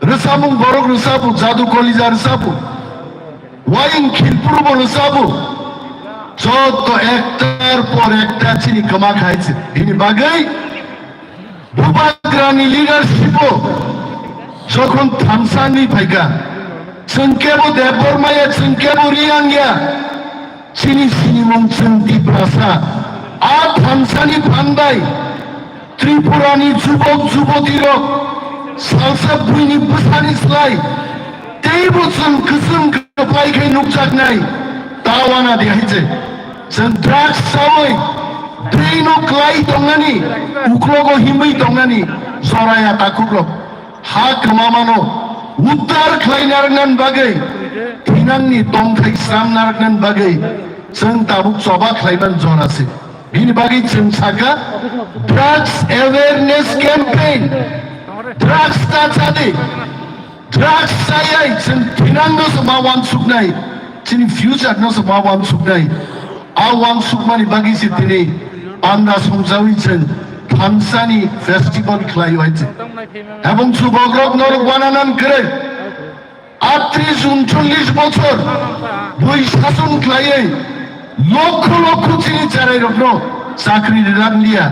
Rwchapmung borok rwchapo, jadu kolija rwchapo, waying khilpuru bo rwchapo. Joto ektar por ekta chini kwma khai se. Bini bagwi Bubagrani leadership o jokhon thamsa wngwi phaikha, chwng kebo Debbarma ya, chwng kebo Reang ya, Chini sinimung chwng Tiprasa, a thansani phan bai Tripurani jubok jubotirok salsa buini bwsani slai teibo chwng kwchwng kwplai khai nukjaknai. Ta wana di hai se. Chwng drugs chawi, draino klai tongnani, uklogo himwi tongnani, joraya takhukrok. Ha kwmamano uddar khlai narwknani bagwi, thinangni tongthai sram narwknani bagwi chwng tabuk choba khlaiman jora se. Bini bagwi chwng sakha drugs awareness campaign. Drugs ta chadi, drugs chayai chwng thinangno se ma wansuknai, chini future no se ma wansuknai. A wansukmani bagwi se tini panda songjawi chwng thansani festival khlai wai chwng. Ebong chubokrok norok wananan kwrwi. Atris uncholish bochor bui sason khlaiwi lokho lokho chini cherairokno chakri rirang liya.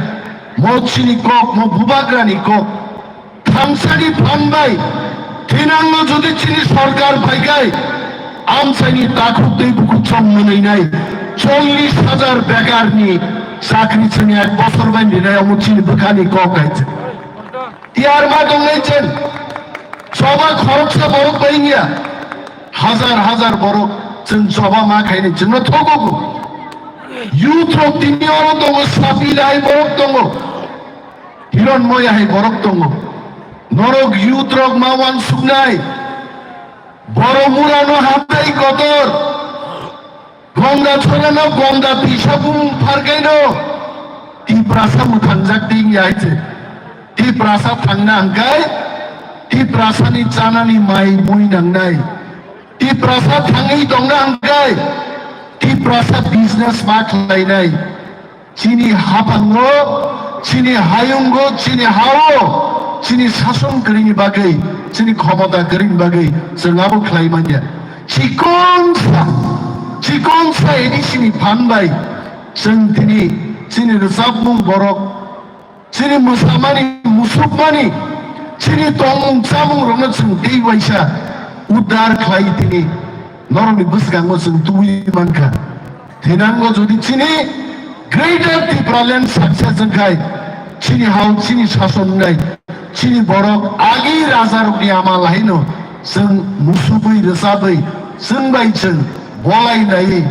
Mo chini kok, mo bubagrani kok. Thangsani phan bai thinangno jodi chini sorkar phaikai, amchaini takhuk tei bukhuk chong mwnwinai chollish hajar bekarni chakri chini ek bosor bai rinai omo chini bwkhani kok hai. Tiyar ma tongnai chwng choba khoroksa borok bai wngya, hajar hajar borok chwng choba ma khainai chwngno thogogo. Youth rok tini oro tongo, Sapilai borok tongo, Hironmoya hai borok tongo. Norok youth rok ma wansuknai. Borok murano hatai kotor. Gongda chorano gongda tisa bumung pharkaino Tiprasa mwthangjak tei wngya hai se. Tiprasa thangna hwnkhe Tiprasani chanani mai mui nangnai. Tiprasa thangwi tongna hwnkhe Tiprasa business ma khlainai. Chini haphango, chini hayungo, chini hao, chini sason kwrwini bagwi, chini khomota kwrwini bagwi chwng abo khlai manya. Chikonsa, chikonsa A D C ni phan bai chwng tini chini rwchapmung borok, chini mwsamani, musukmani, chini tongmung chamungrokno chwng tei waisa uddar khlai tini norokni bwskango chwng tubui mankha. Thinango jodi chini Greater Tipraland success wngkhai, chini hao, chini sason wngnai, chini borok agi rajarokni ama lahaino chwng musubui rwchabwi chwng bai chwng bolai naiwi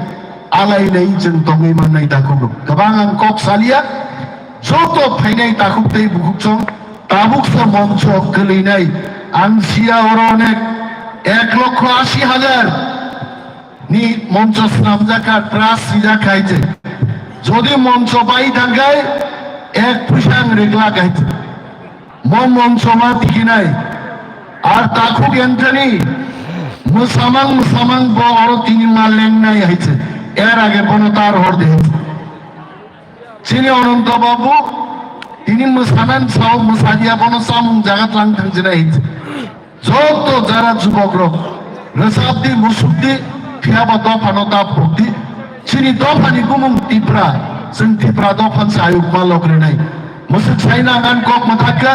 alai naiwi chwng tongwi mannai takhukno. Kwbang ang kok saliya, joto phainai takhuk tei bukhuk chwng tabuksa moncho kwlwinai ang siya oro onek ek lokho asi hajar ni moncho swnamjak kha, trust swijak khai se. Jodi moncho bai thangkhai, ek phuisa ang rikla khai se. Mo moncho ma tikinai. Ar takhuk enthani mwsamang mwsamang bo oro tini ma lengnai hai se. Er age bono tar hor de hai se. Chini Ananto Babu tini mwsanani sao mwsadiya bono chamung jaga tlang thangjinai hai se. Joto jara jubokrok rwchapdi, musukdi, phiyaba dophano ta phukdi. Chini dophani bumung Tipra, chwng Tipra dophani se ayukma lok rinai. Musuk saina ngan kok mwthakya,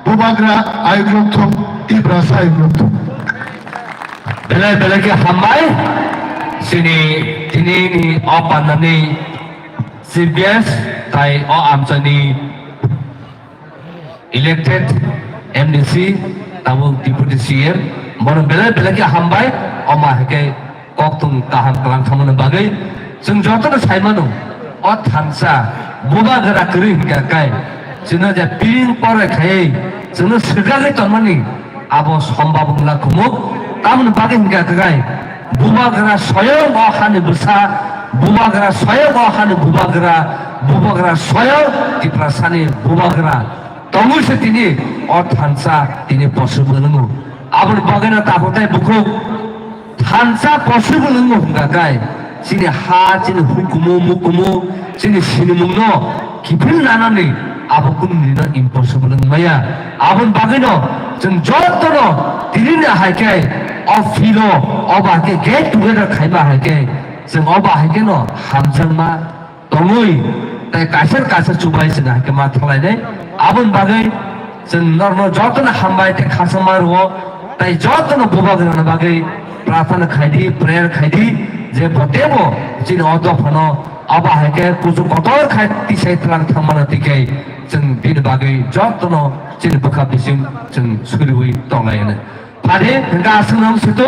bubagra ayukrok thung, Tiprasa ayukrok thung. Belai belai khe hambai, chini tini ni o pandani chief guest tai o amchani elected M D C, tabuk Deputy C M, bono belai belai khe hambai, omo hai khe koktwng kaham kwlang thangmani bagwi. Chwng jotono sai mano, o thansa bubagra kwrwi hwnkha khe, chwngno je piring porai khaiwi chwngno swkagwi tongmani, abo sombab wngla khumuk. Tamoni bagwi hwnkha khe, bubagra soyong o hani bwsa, bubagra soyong o hani bubagra, bubagra soyong Tiprasani bubagra. Tongwi se tini o thansa tini possible wngo. Aboni bagwino takhuk tei bukhuk thansa possible wngo hwnkha khe, chini ha, chini hukumu, mukumu, chini sinimungno kiphil nanani abo kunini no impossible wng maya. Aboni bagwino chwng jotono tinini hai khe o field o, obo hai khe get together khaima hai khe chwng obo hai kheno hamjakma tongwi tei kaisa kaisa chubai chwng hai khe ma thalainai. Aboni bagwi chwng norokno jotono hambai tei khakchangma rwo, tei jotono bubagrani bagwi prarthana khaidi, prayer khaidi, je bo teibo chini o dophano abo hai khe kuchuk kotor khai tisai tlang thangmano twi khe chwng bini bagwi jotono chini bwkha bising chwng suriwi tonglainai. Phadi hwnkhe aswk nang sito,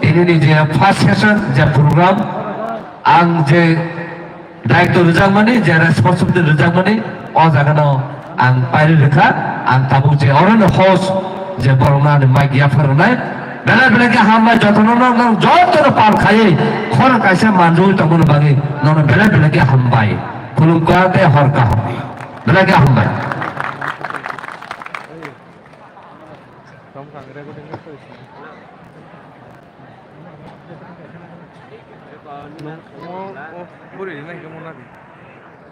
tinini je first session je program, ang je daitw rwjakmani, je responsibility rwjakmani, o jagano ang pairi rwkha. Ang tabuk je oroni host, je borokno ani mic yaphar rwnai, belai belai khe hambai jotono, nang, nang jotono pal khaiwi khorang kaisa manjui tongmani bagwi nono belai belai khe hambai. Khulumkha tei hor kaham. Belai khe hambai. Mo, o, puri rinai khe mo nadi.